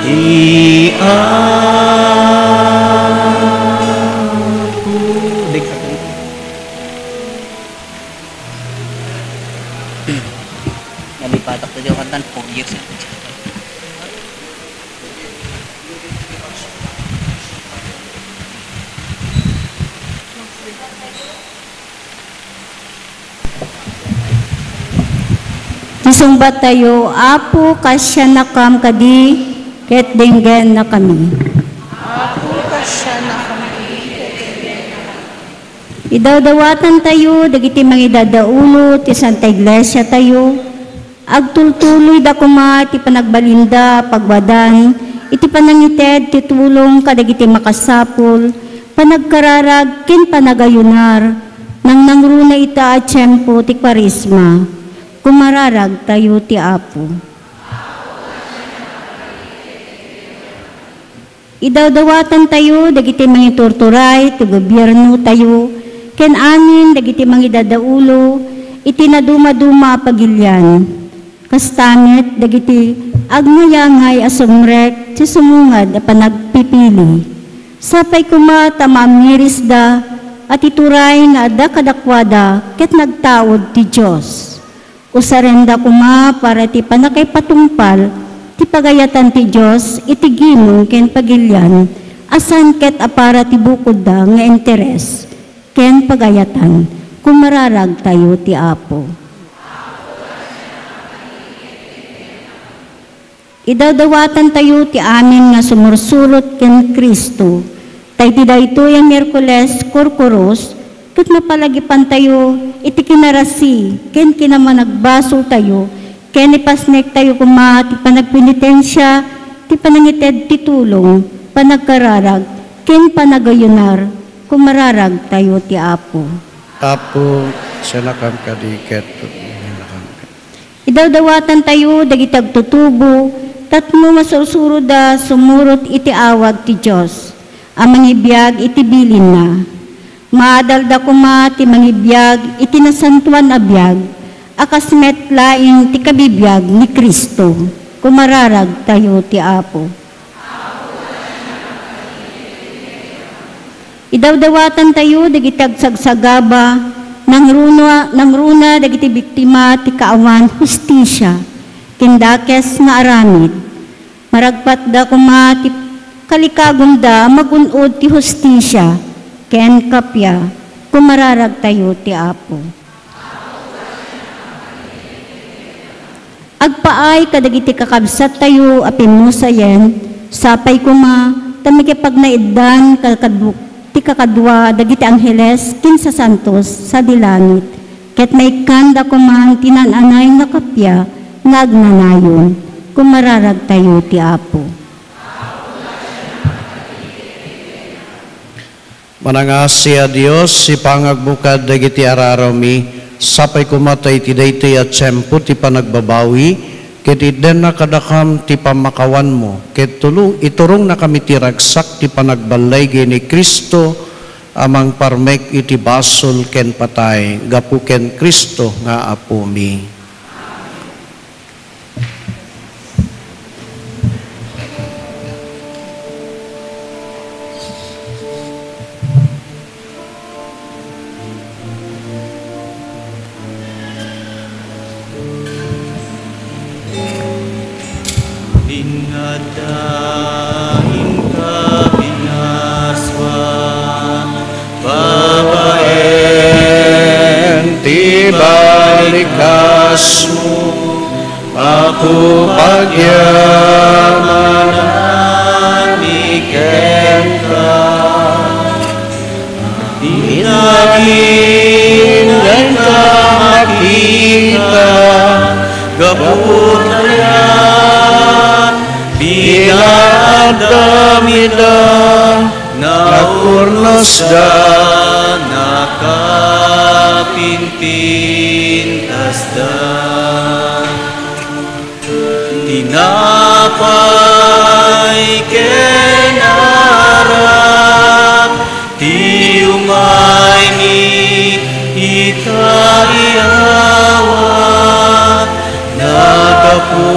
ti Apo. Nalipatak to diay kantan, four years na. Ti sungbattayo, Apo, kaasiannakam kadi, ket denggennakami. Apo, kaasiannakam kadi, ket denggennakami. Idawdawatantayo dagiti mangidadaulo ti Santa Iglesiatayo. Agtultuloyda koma ti panagbalinda a pagwadan iti panangited ti tulong kadagiti makasapul, panagkararag ken panagayunar, nangnangruna ita a tiempo ti Kuaresma. Kumararagtayo ti Apo. Idawdawatantayo dagiti mangiturturay ti gobiernotayo ken amin dagiti mangidadaulo iti nadumaduma a pagilian. Kasta met dagiti agnayangay a sumrek ti sumungad a panagpipili. Sapay koma ta maamirisda a ti turay nga adda kadakuada ket nagtaud ti Dios. Usarenda koma para ti pannakaipatungpal ti pagayatan ti Dios iti gimong ken pagilian a saan ket a para ti bukodda nga interes ken pagayatan. Kumararagtayo ti Apo. Idawdawatantayo ti amin nga sumursurot ken Cristo, ta iti daytoy a Miyerkules, Korkoros, ket mapalagipantayo iti kinarasi ken kinamanagbasoltayo, ken ipasnektayo koma ti panagpenitensia, ti panangited ti tulong, panagkararag, ken panagayunar. Kumararagtayo ti Apo. Apo, kaasiannakam kadi ket denggennakami. Idawdawatantayo dagiti agtutubo tapno masursuroda sumurot iti awag ti Dios a mangibiag iti bilinna. Maadalda koma ti mangibiag iti nasantoan a biag a kas met laeng ti kabibiag ni Cristo. Kumararagtayo ti Apo. Idawdawatantayo dagiti agsagsagaba, nangruna, nangruna dagiti biktima ti kaawan hustisia ken dakes nga aramid. Maragpatda koma ti kalikagumda a magun-od ti hustisia ken kappia. Kumararagtayo ti Apo. Agpaay kadagiti kakabsattayo a pimmusayen, sapay koma ta makipagnaeddan kakadu-, ti kakadua dagiti angheles ken sasantos sadi langit, ket maikkanda koman ti naan-anay nga kappia nga agnanayon. Kumararagtayo ti Apo. Manangasi a Dios, ipangagmo kad dagiti ararawmi, sapay koma ta iti daytoy a tiempo ti panagbabawi, ket itdenna kadakam ti pammakawanmo, ket tulong-, iturongnakami ti ragsak ti panagballaygi ni Cristo, a mangparmek iti basol ken patay gapu ken Cristo nga Apomi. Ingadda inka pinaswa, babaen ti balikasmo, Apo, pagyamanan mi kenka. Inagin nga inka makita, gapu ta pinaadda mi da, naurnos da, nakapinpintas da. Tinapay ken arak ti umaymi ita iyawa, nagapu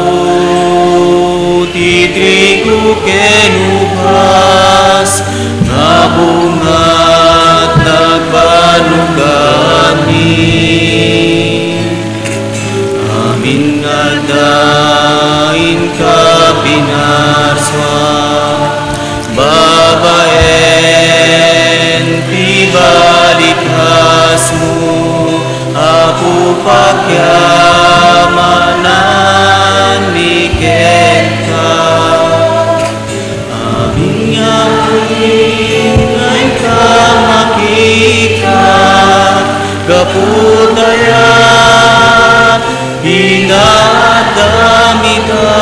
ti trigo ken ubas nga bungat nagbanuganmi. Amin nga adda inka pinaswa, babaen ti balikasmo, Apo, pagyamanan mi kenka. Amin nga amin nga inka makita, gapu ta pinaadda mi da,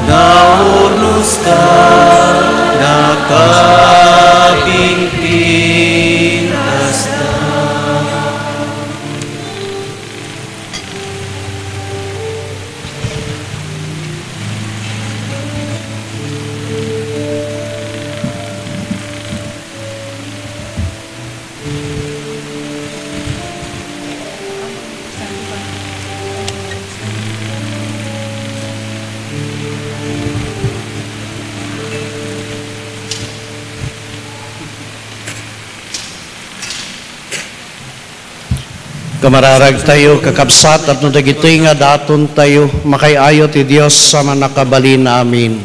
naurnos da, nakapinpintas da. Kamararagtayo, kakabsat, tapno dagitoy nga datontayo, makaay-ayo ti Dios a Mannakabalin. Amin.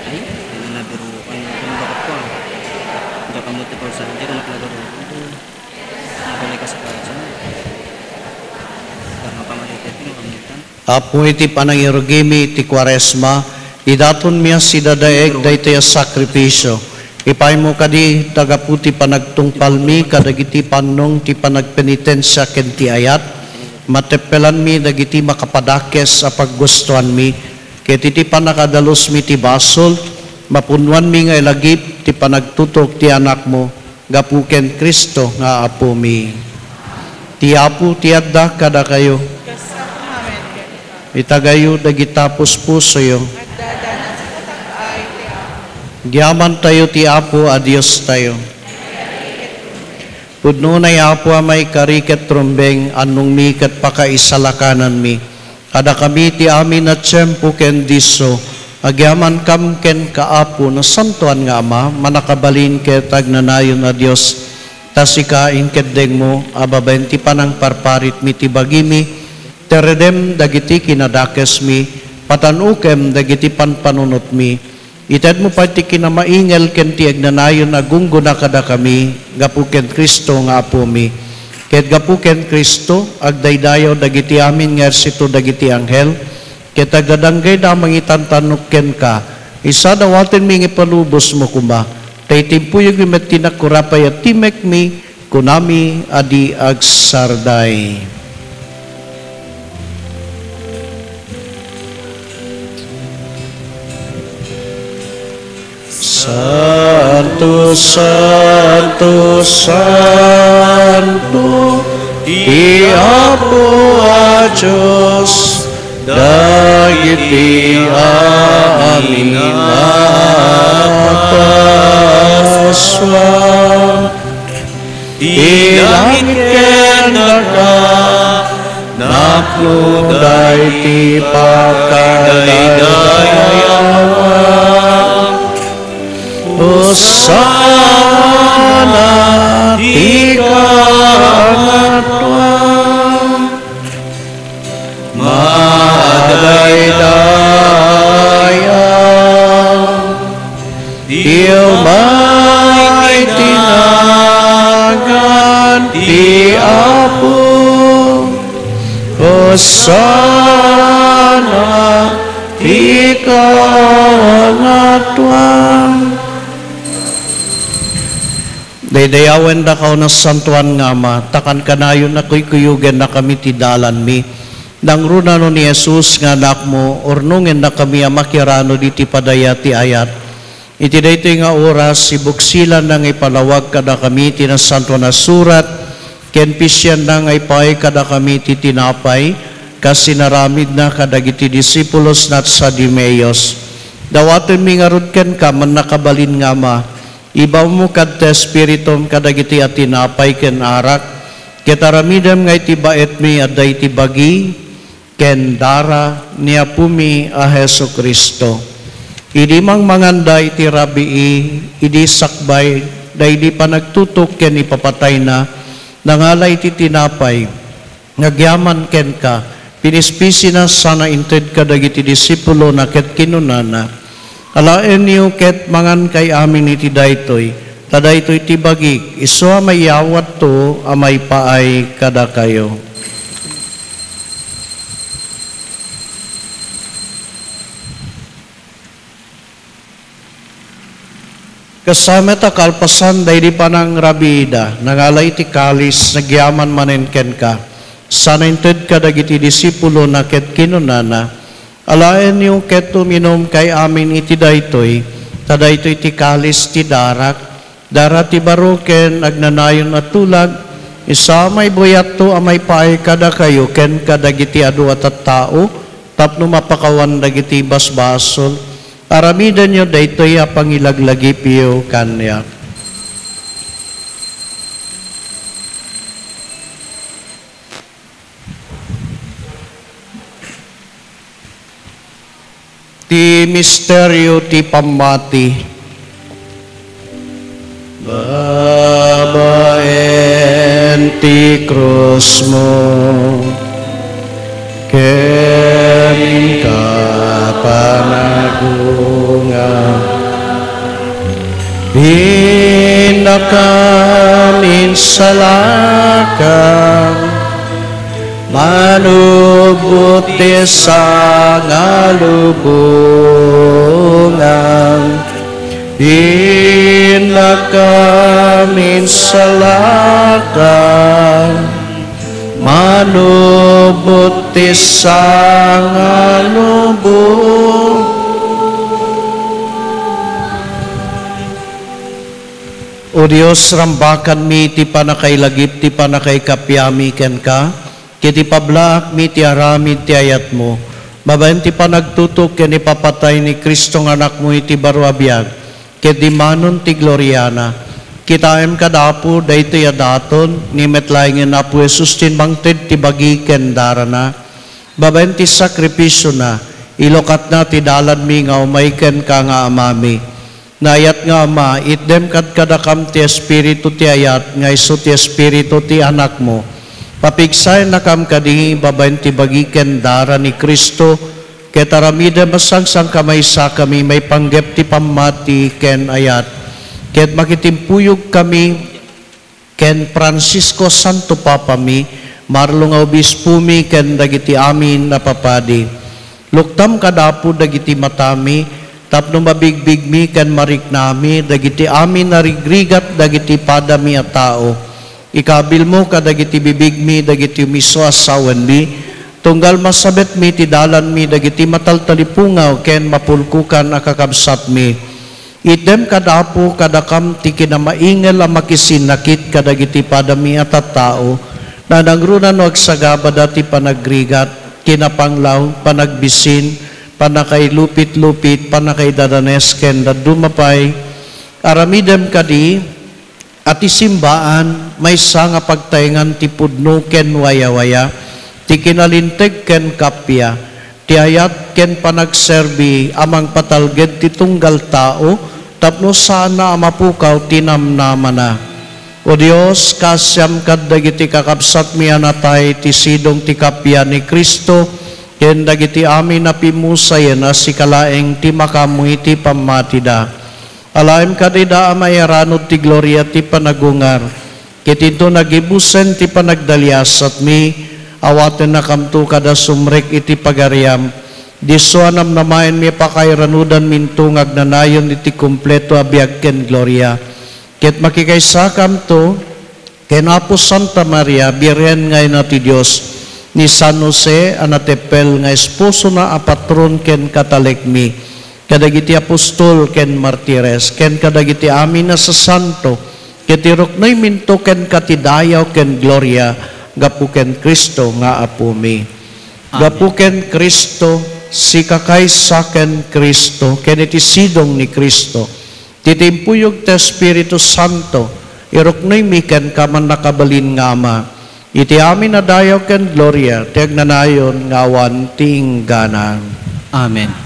Ay, hindi na nabiruan yung bakit ko, ah. Hindi ka mo ti pausahan, hindi ka naglagaro. Ang balay ka sa karasan. Darna pa maliit, hindi mo kamutan. Apo, iti panangirugimi iti Kuaresma, idatonmi a sidadaek daytoy a sakripisio. Ipaymo kadi, ta gapu ti panagtungpalmi kadagiti pannong ti panagpenitensia ken ti ayat, mateppelanmi dagiti makapadakes a paggustoanmi, ket iti pannakadalusmi ti basol, mapunnoanmi nga ilagip ti panagtutuok ti Anakmo, gapu ken Cristo nga Apomi. Ti Apo ti adda kadakayo. Itagayo dagita puspusoyo. Agyamantayo ti Apo a Diostayo. Pudno unay, Apo, a maikari ket rumbeng, annongmi ket pakaisalakananmi. Kadakami ti amin a tiempo ken disso, agyamankam kenka, Apo, Nasantoan nga Ama, mannakabalin ket agnanayon a Dios. Ta sika inkeddengmo a babaen ti panangparparitmi ti bagimi, teredem dagiti kinadakesmi, patan-okem dagiti panpanunotmi, Itedmo pay ti kinamaingel ken ti agnanayon a gunggona kadakami gapu ken Cristo nga Apomi. Ket gapu ken Cristo, agdaydayaw dagiti amin nga ersito dagiti anghel, ket agdadanggayda a mangitantannok kenka. Isa, dawatenmi nga ipalubosmo koma, ta itimpuyogmi met ti nakurapay a timekmi, kunami a di agsarday. Santo, santo, santo, ti Apo a Dios, dagiti amin a Ti langit ken daga, napno daydi pakadaydayawan. Hosanna ti kaangatoan. Madaydayaw ti umay iti nagan ti Apo. Hosanna ti kaangatoan. Daydayawendaka, O Nasantoan nga Ama, ta kankanayon a kuykuyogennakami ti dalanmi. Nangruna no ni Jesus nga Anakmo, urnongennakami a makiaranud iti padaya ti ayat. Iti daytoy nga oras, sibuksilanna nga ipalawag kadakami ti Nasantoan a Surat, ken pisianna nga ipaay kadakami ti tinapay, kas inaramidna kadagiti disipulosna sadi Emmaus. Dawatenmi ngarud kenka, mannakabalin nga Ama, Ibawmo kad ti Espiritum kadagiti a tinapay ken arak, ket aramidem nga iti baetmi adda iti bagi ken dara ni Apomi a Jesu-Cristo. Idi mangmanganda iti rabii, idi sakbay daydi panagtutok ken ipapatayna, nangala iti tinapay, nga agyaman kenka, pinispisina sana inted kadagiti disipulona ket kinunana, "Alaenyo ket mangankay amin iti daytoy, ta daytoy ti bagik, isu a maiyawatto a maipaay kadakayo." Kasta met a kalpasan daydi panangrabiida, nangala iti kalis, nagyaman manen kenka, sana inted kadagiti disipulona ket kinunana, "Alaenyo ket uminumkay amin iti daytoy, ta daytoy ti kalis ti darak, dara ti baro ken agnanayon a tulag, isu a maibuyatto a maipaay kadakayo ken kadagiti adu a tattao tapno mapakawan dagiti basbasol." Aramidenyo daytoy a pangilaglagipyo kaniak. Ti misterio ti pammati. Babaen ti krusmo ken kapanagunga, pinnakam insalakan, manubot ti sangalubongan. Pinnakam insalakan, manubot ti sangalubong. O Dios, rambakanmi ti pannakailagip ti pannakaikappami kenka, ket ipablaakmi ti aramid ti ayatmo, babaen ti panagtutok ken ipapatay ni Cristo nga Anakmo iti baro a biag, ket dimmanon ti gloriana. Kitaem kad Apo daytoy a daton, ni met laengen Apo Jesus ti mangted ti bagi ken darana. Babaen ti sakripisiona, ilukatna ti dalanmi nga umay kenka nga Amami. Naayat nga Ama, itdem kad kadakam ti Espiritu ti ayat nga isu ti Espiritu ti Anakmo. Papigsayannakam kadi babaen ti bagi ken dara ni Cristo, ket aramidem a sangsangkamaysakami maipanggep ti pammati ken ayat. Ket makitimpuyogkami ken Francisco, Santo Papami, marlo nga obispomi, ken dagiti amin a papadi. Luktam kad Apo dagiti matami, tapno mabigbigmi ken mariknami dagiti amin a rigrigat dagiti padami a tao. Ikabilmo kadagiti bibigmi dagiti umiso a sawenmi, tunggal masabetmi ti dalanmi dagiti mataltalipungaw ken mapulkokan a kakabsatmi. Itdem kad Apo kadakam ti kinamaingel a makisinnakit kadagiti padami a tattao, nanangruna no agsagabada ti panagrigat, kinapanglaw, panagbisin, pannakailupit-lupit, pannakaidadanes, ken dadduma pay, Aramidem kadi a ti simbaan maysa nga pagtaengan ti pudno ken wayawaya, ti kinalinteg ken kappia, ti ayat ken panagserbi a mangpatalged ti tunggal tao tapno saanna a mapukaw ti namnamana. O Dios, kaasiam kad dagiti kakabsatmi a natay ti sidong ti kappia ni Cristo ken dagiti amin a pimmusayen a sika laeng ti makaammo iti pammatida. Alaem kadayda a mairanud ti gloria ti panagungar, ket inton nagibusen ti panagdaliasatmi, awatennakamto kada sumrek iti pagariam. Disso a namnamaenmi a pakairanudanminto nga agnanayon iti kompleto a biag ken gloria. Ket makikaysakamto ken Apo Santa Maria, Birhen nga Ina ti Dios, ni San Jose a nateppel nga esposona a patron ken katalekmi, kadagiti apostol ken martires, ken kadagiti amin a sasanto, ket iruknoyminto kenka ti dayaw ken gloria gapu ken Cristo nga Apomi. Amen. Gapu ken Cristo, sikakaysa ken Cristo, ken iti sidong ni Cristo, ti timpuyog ti Espiritu Santo, iruknoymi kenka, mannakabalin nga Ama, iti amin a dayaw ken gloria ti agnanayon nga awan ti inggana. Amen.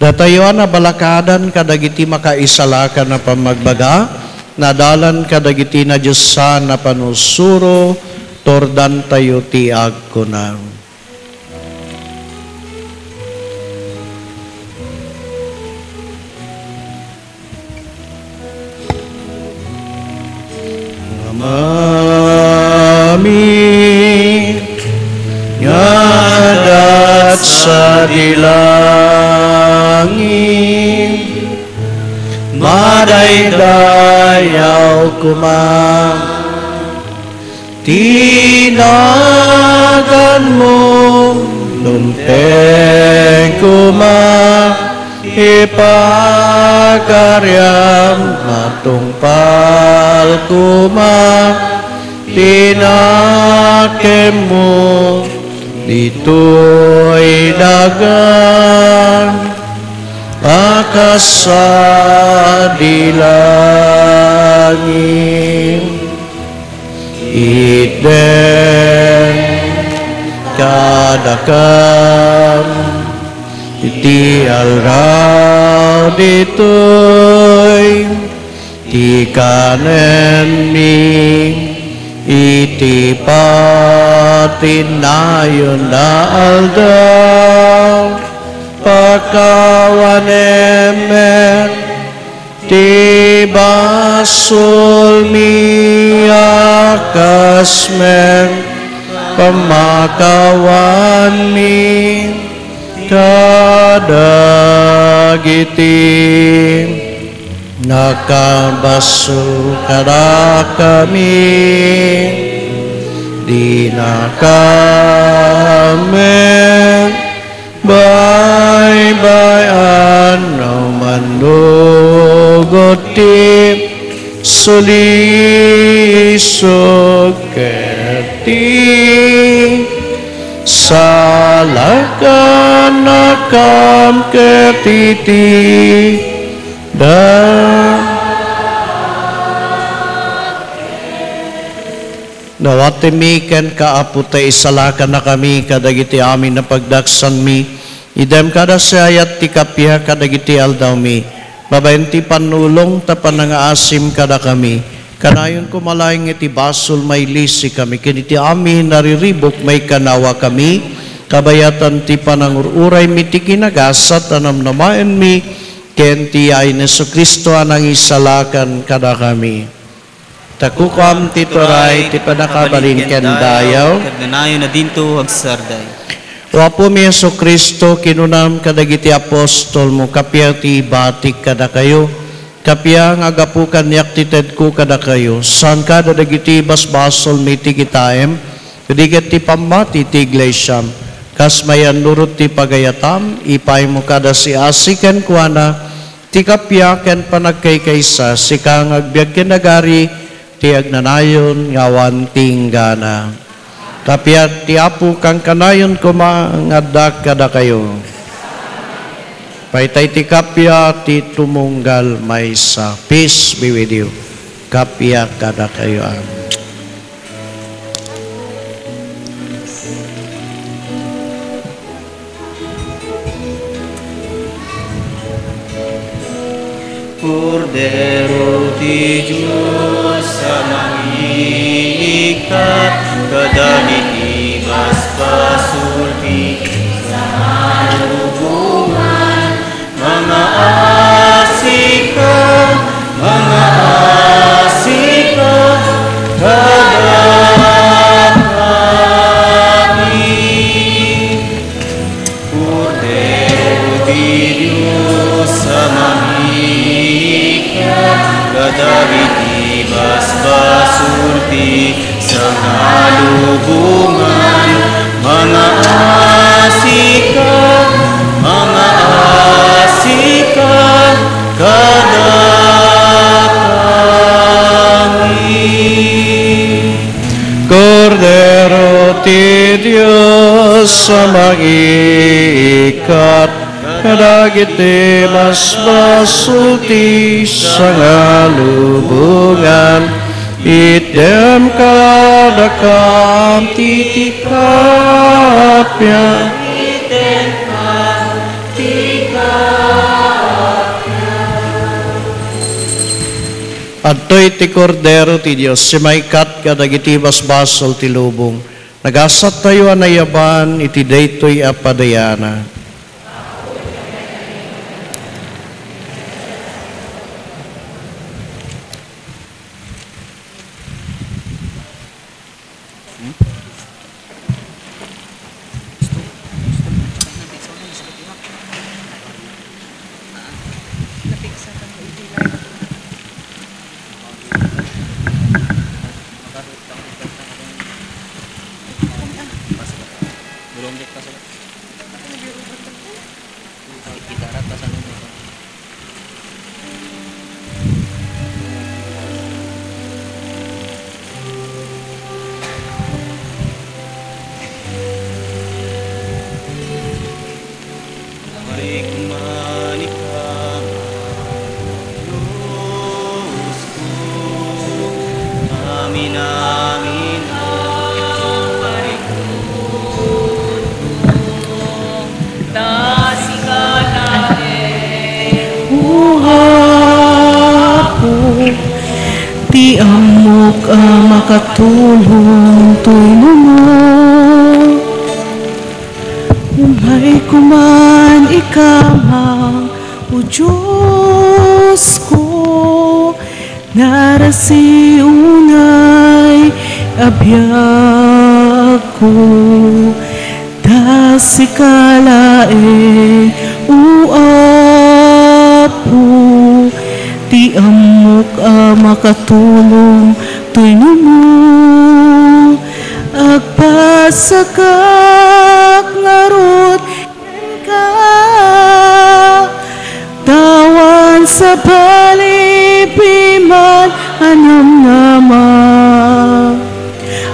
Datayo a nabalakadan kadagiti makaisalakan a pammagbaga, nadalan kadagiti nadiosan a panusuro, turdantayo ti agkuna. Amami nga adat sadi langit, madaydayaw koma ti naganmo, dumteng koma ti pagariam, matungpal koma ti nakemmo ditoy daga a kas sadi langit. Itdem kadakam iti aldaw ditoy ti kanenmi iti patinayon a aldaw. Pakawanem met ti basolmi a kas met pammakawanmi kadagiti nakabasol kadakami. Dinakam met baybay-an no mannugot ti sulisog ket ti salakannakam ket iti da. Dawatenmi kenka, Apo, ta isalakannakami kadagiti amin a pagdaksanmi. Itdem kada siayat ti kappia kadagiti aldawmi. Babaen ti pannulong ta panangaasim kadakami. Kanayon koma laeng iti basol, mailisikami ken iti amin a riribuk, maikkanawakami. Kabayatan ti panangur-uraymi ti kinagasat a namnamaenmi ken ti yayen ni Jesu-Cristo a nangisalakan kadakami. Ta kukuam ti turay, ti pannakabalin ken dayaw. Ket nanayon a dinto agsardeng. O Apomi Jesu-Cristo, kinunam kadagiti apostolmo, kappia ti ibatik kadakayo, kappia nga gapu kaniak ti tedko kadakayo, saan kada dagiti basbasolmi ti kitaem, idi ket ti pammati ti iglesiam. Kas mayannurot ti pagayatam, ipaymo kada siasi kenkuana, ti kappia ken panagkaykaysa, sika nga agbiag ken agari ti agnanayon nga awan ti inggana. Kappia ti Apo, kankanayon koma nga adda kadakayo. Pay ta iti kappia ti tumunggal maysa. Peace be with you. Kappia kadakayo amin. Kordero ti Dios a mangikkat kadagiti basbasol ti sangalubongan, mangaasika, mangaasika kadakami. Kordero ti Dios a mangikkat kadagiti basbasol ti sangalubongan, mangaasika, mangaasika kadakami. Kordero ti Dios a mangikkat kadagiti basbasol ti sangalubongan, itdem kadakam ti kappia. Adtoy ti Kordero ti Dios, ti maikkat kadagiti basbasol ti lubong. Nagasattayo a nayaban iti daytoy a padayanan. Amin, amin. Ta sika laeng, O Apo, ti ammok a makatulong toy numo. Umayko man ikamang, O Diosko, narasi unay a biagko. Ta sika laeng, O Apo, ti ammok a makatulong toy numo. Agpasakak ngarud kenka, ta awan sabali piman a namnama.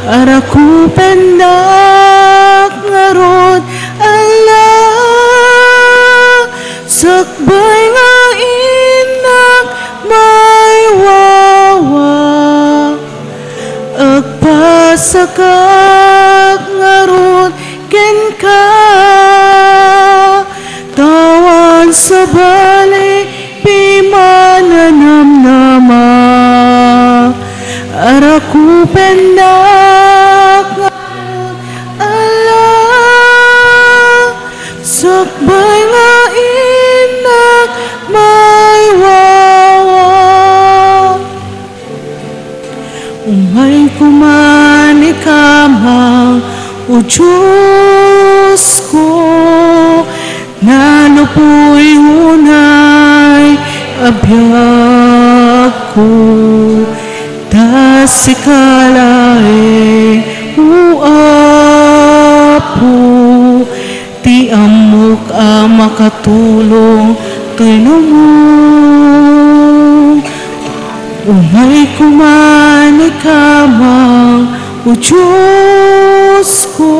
Arakupennak ngarud, Ala, sakbay nga innak maiwawa. Agpasakak ngarud kenka, ta awan sabali piman a namnama. Arakupennak ngarud, Ala, sakbay nga innak maiwawa. Umayko man ikamang, O Diosko, nalupoy unay a biagko. Ta sika laeng, O Apo, ti ammok a makatulong toy numo. Umayko man ikamang, O Diosko,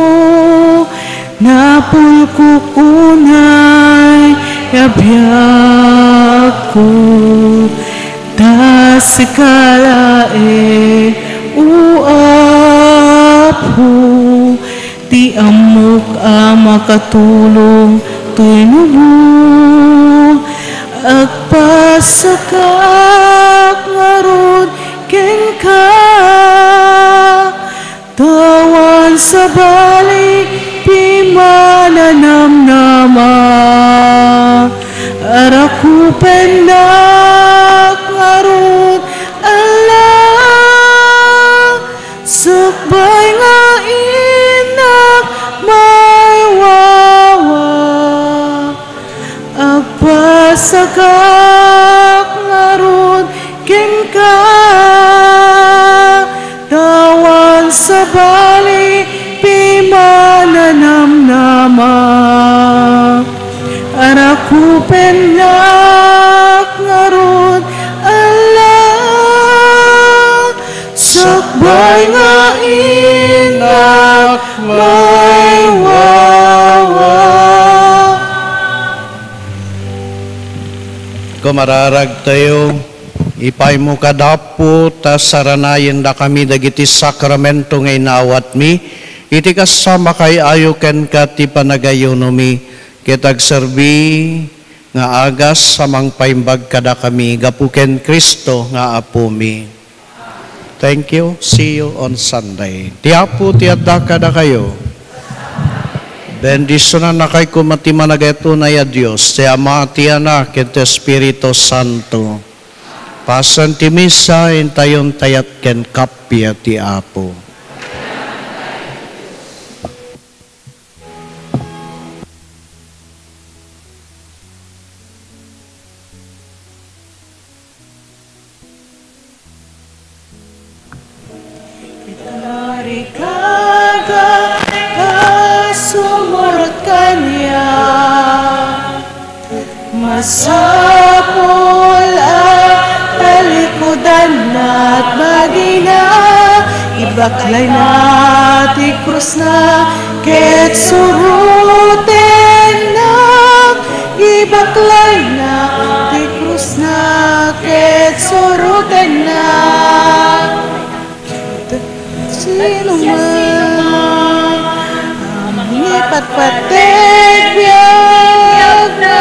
napulkok unay Biagko, ta sika laeng, O Apo, ti ammok a makatulong toy nubo. Agpasakak ngarud kenka, ta awan sabali ti mananamnama. Arakupennak ngarud, Alla, sakbay nga innak maywawa. Agpasakak ngarud kenka, ta awan sabali ti mananamnama. Arakupennak ngarud, Alla, sakbay nga innak maywawa. Kumararagtayo, ipaymo kad Apo, ta saranayendakami dagiti sakramento nga inawatmi, iti kasta, makaay-ayo kenka ti panagayunomi, ket agserbi nga agas a mangpaimbag kadakami gapu ken Cristo nga Apomi. Thank you. See you on Sunday. Ti Apo ti adda kadakayo. Bendisionannakayo koma ti managayat unay a Dios, ti Ama, ti Anak, ken ti Espiritu Santo. Pasen ti misa, intayon ti ayat ken kappia ti Apo. Tarigagay a sumurot kaniak, masapul a talikudanna ti bagina, ibaklayna ti krusna ket surotenna. Ibaklayna ti krusna ket surotenna. Sino man a mangipatpateg biagna,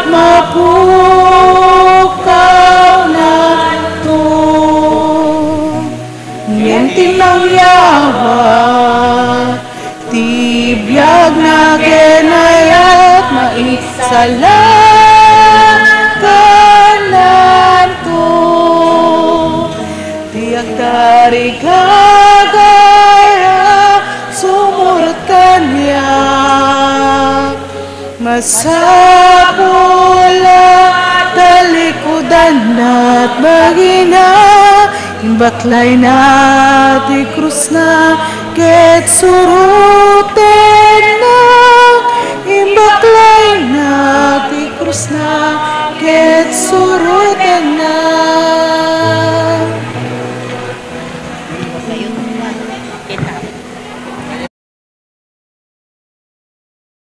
mapukawnanto. Ngem ti mangyawa ti biagna ken ayat, maisalakananto. Ti agtarigagay a sumurot kaniak, masapul a talikudanna ti bagina, imbaklayna ti krusna ket surotenna. Imbaklayna ti krusna ket surotenna.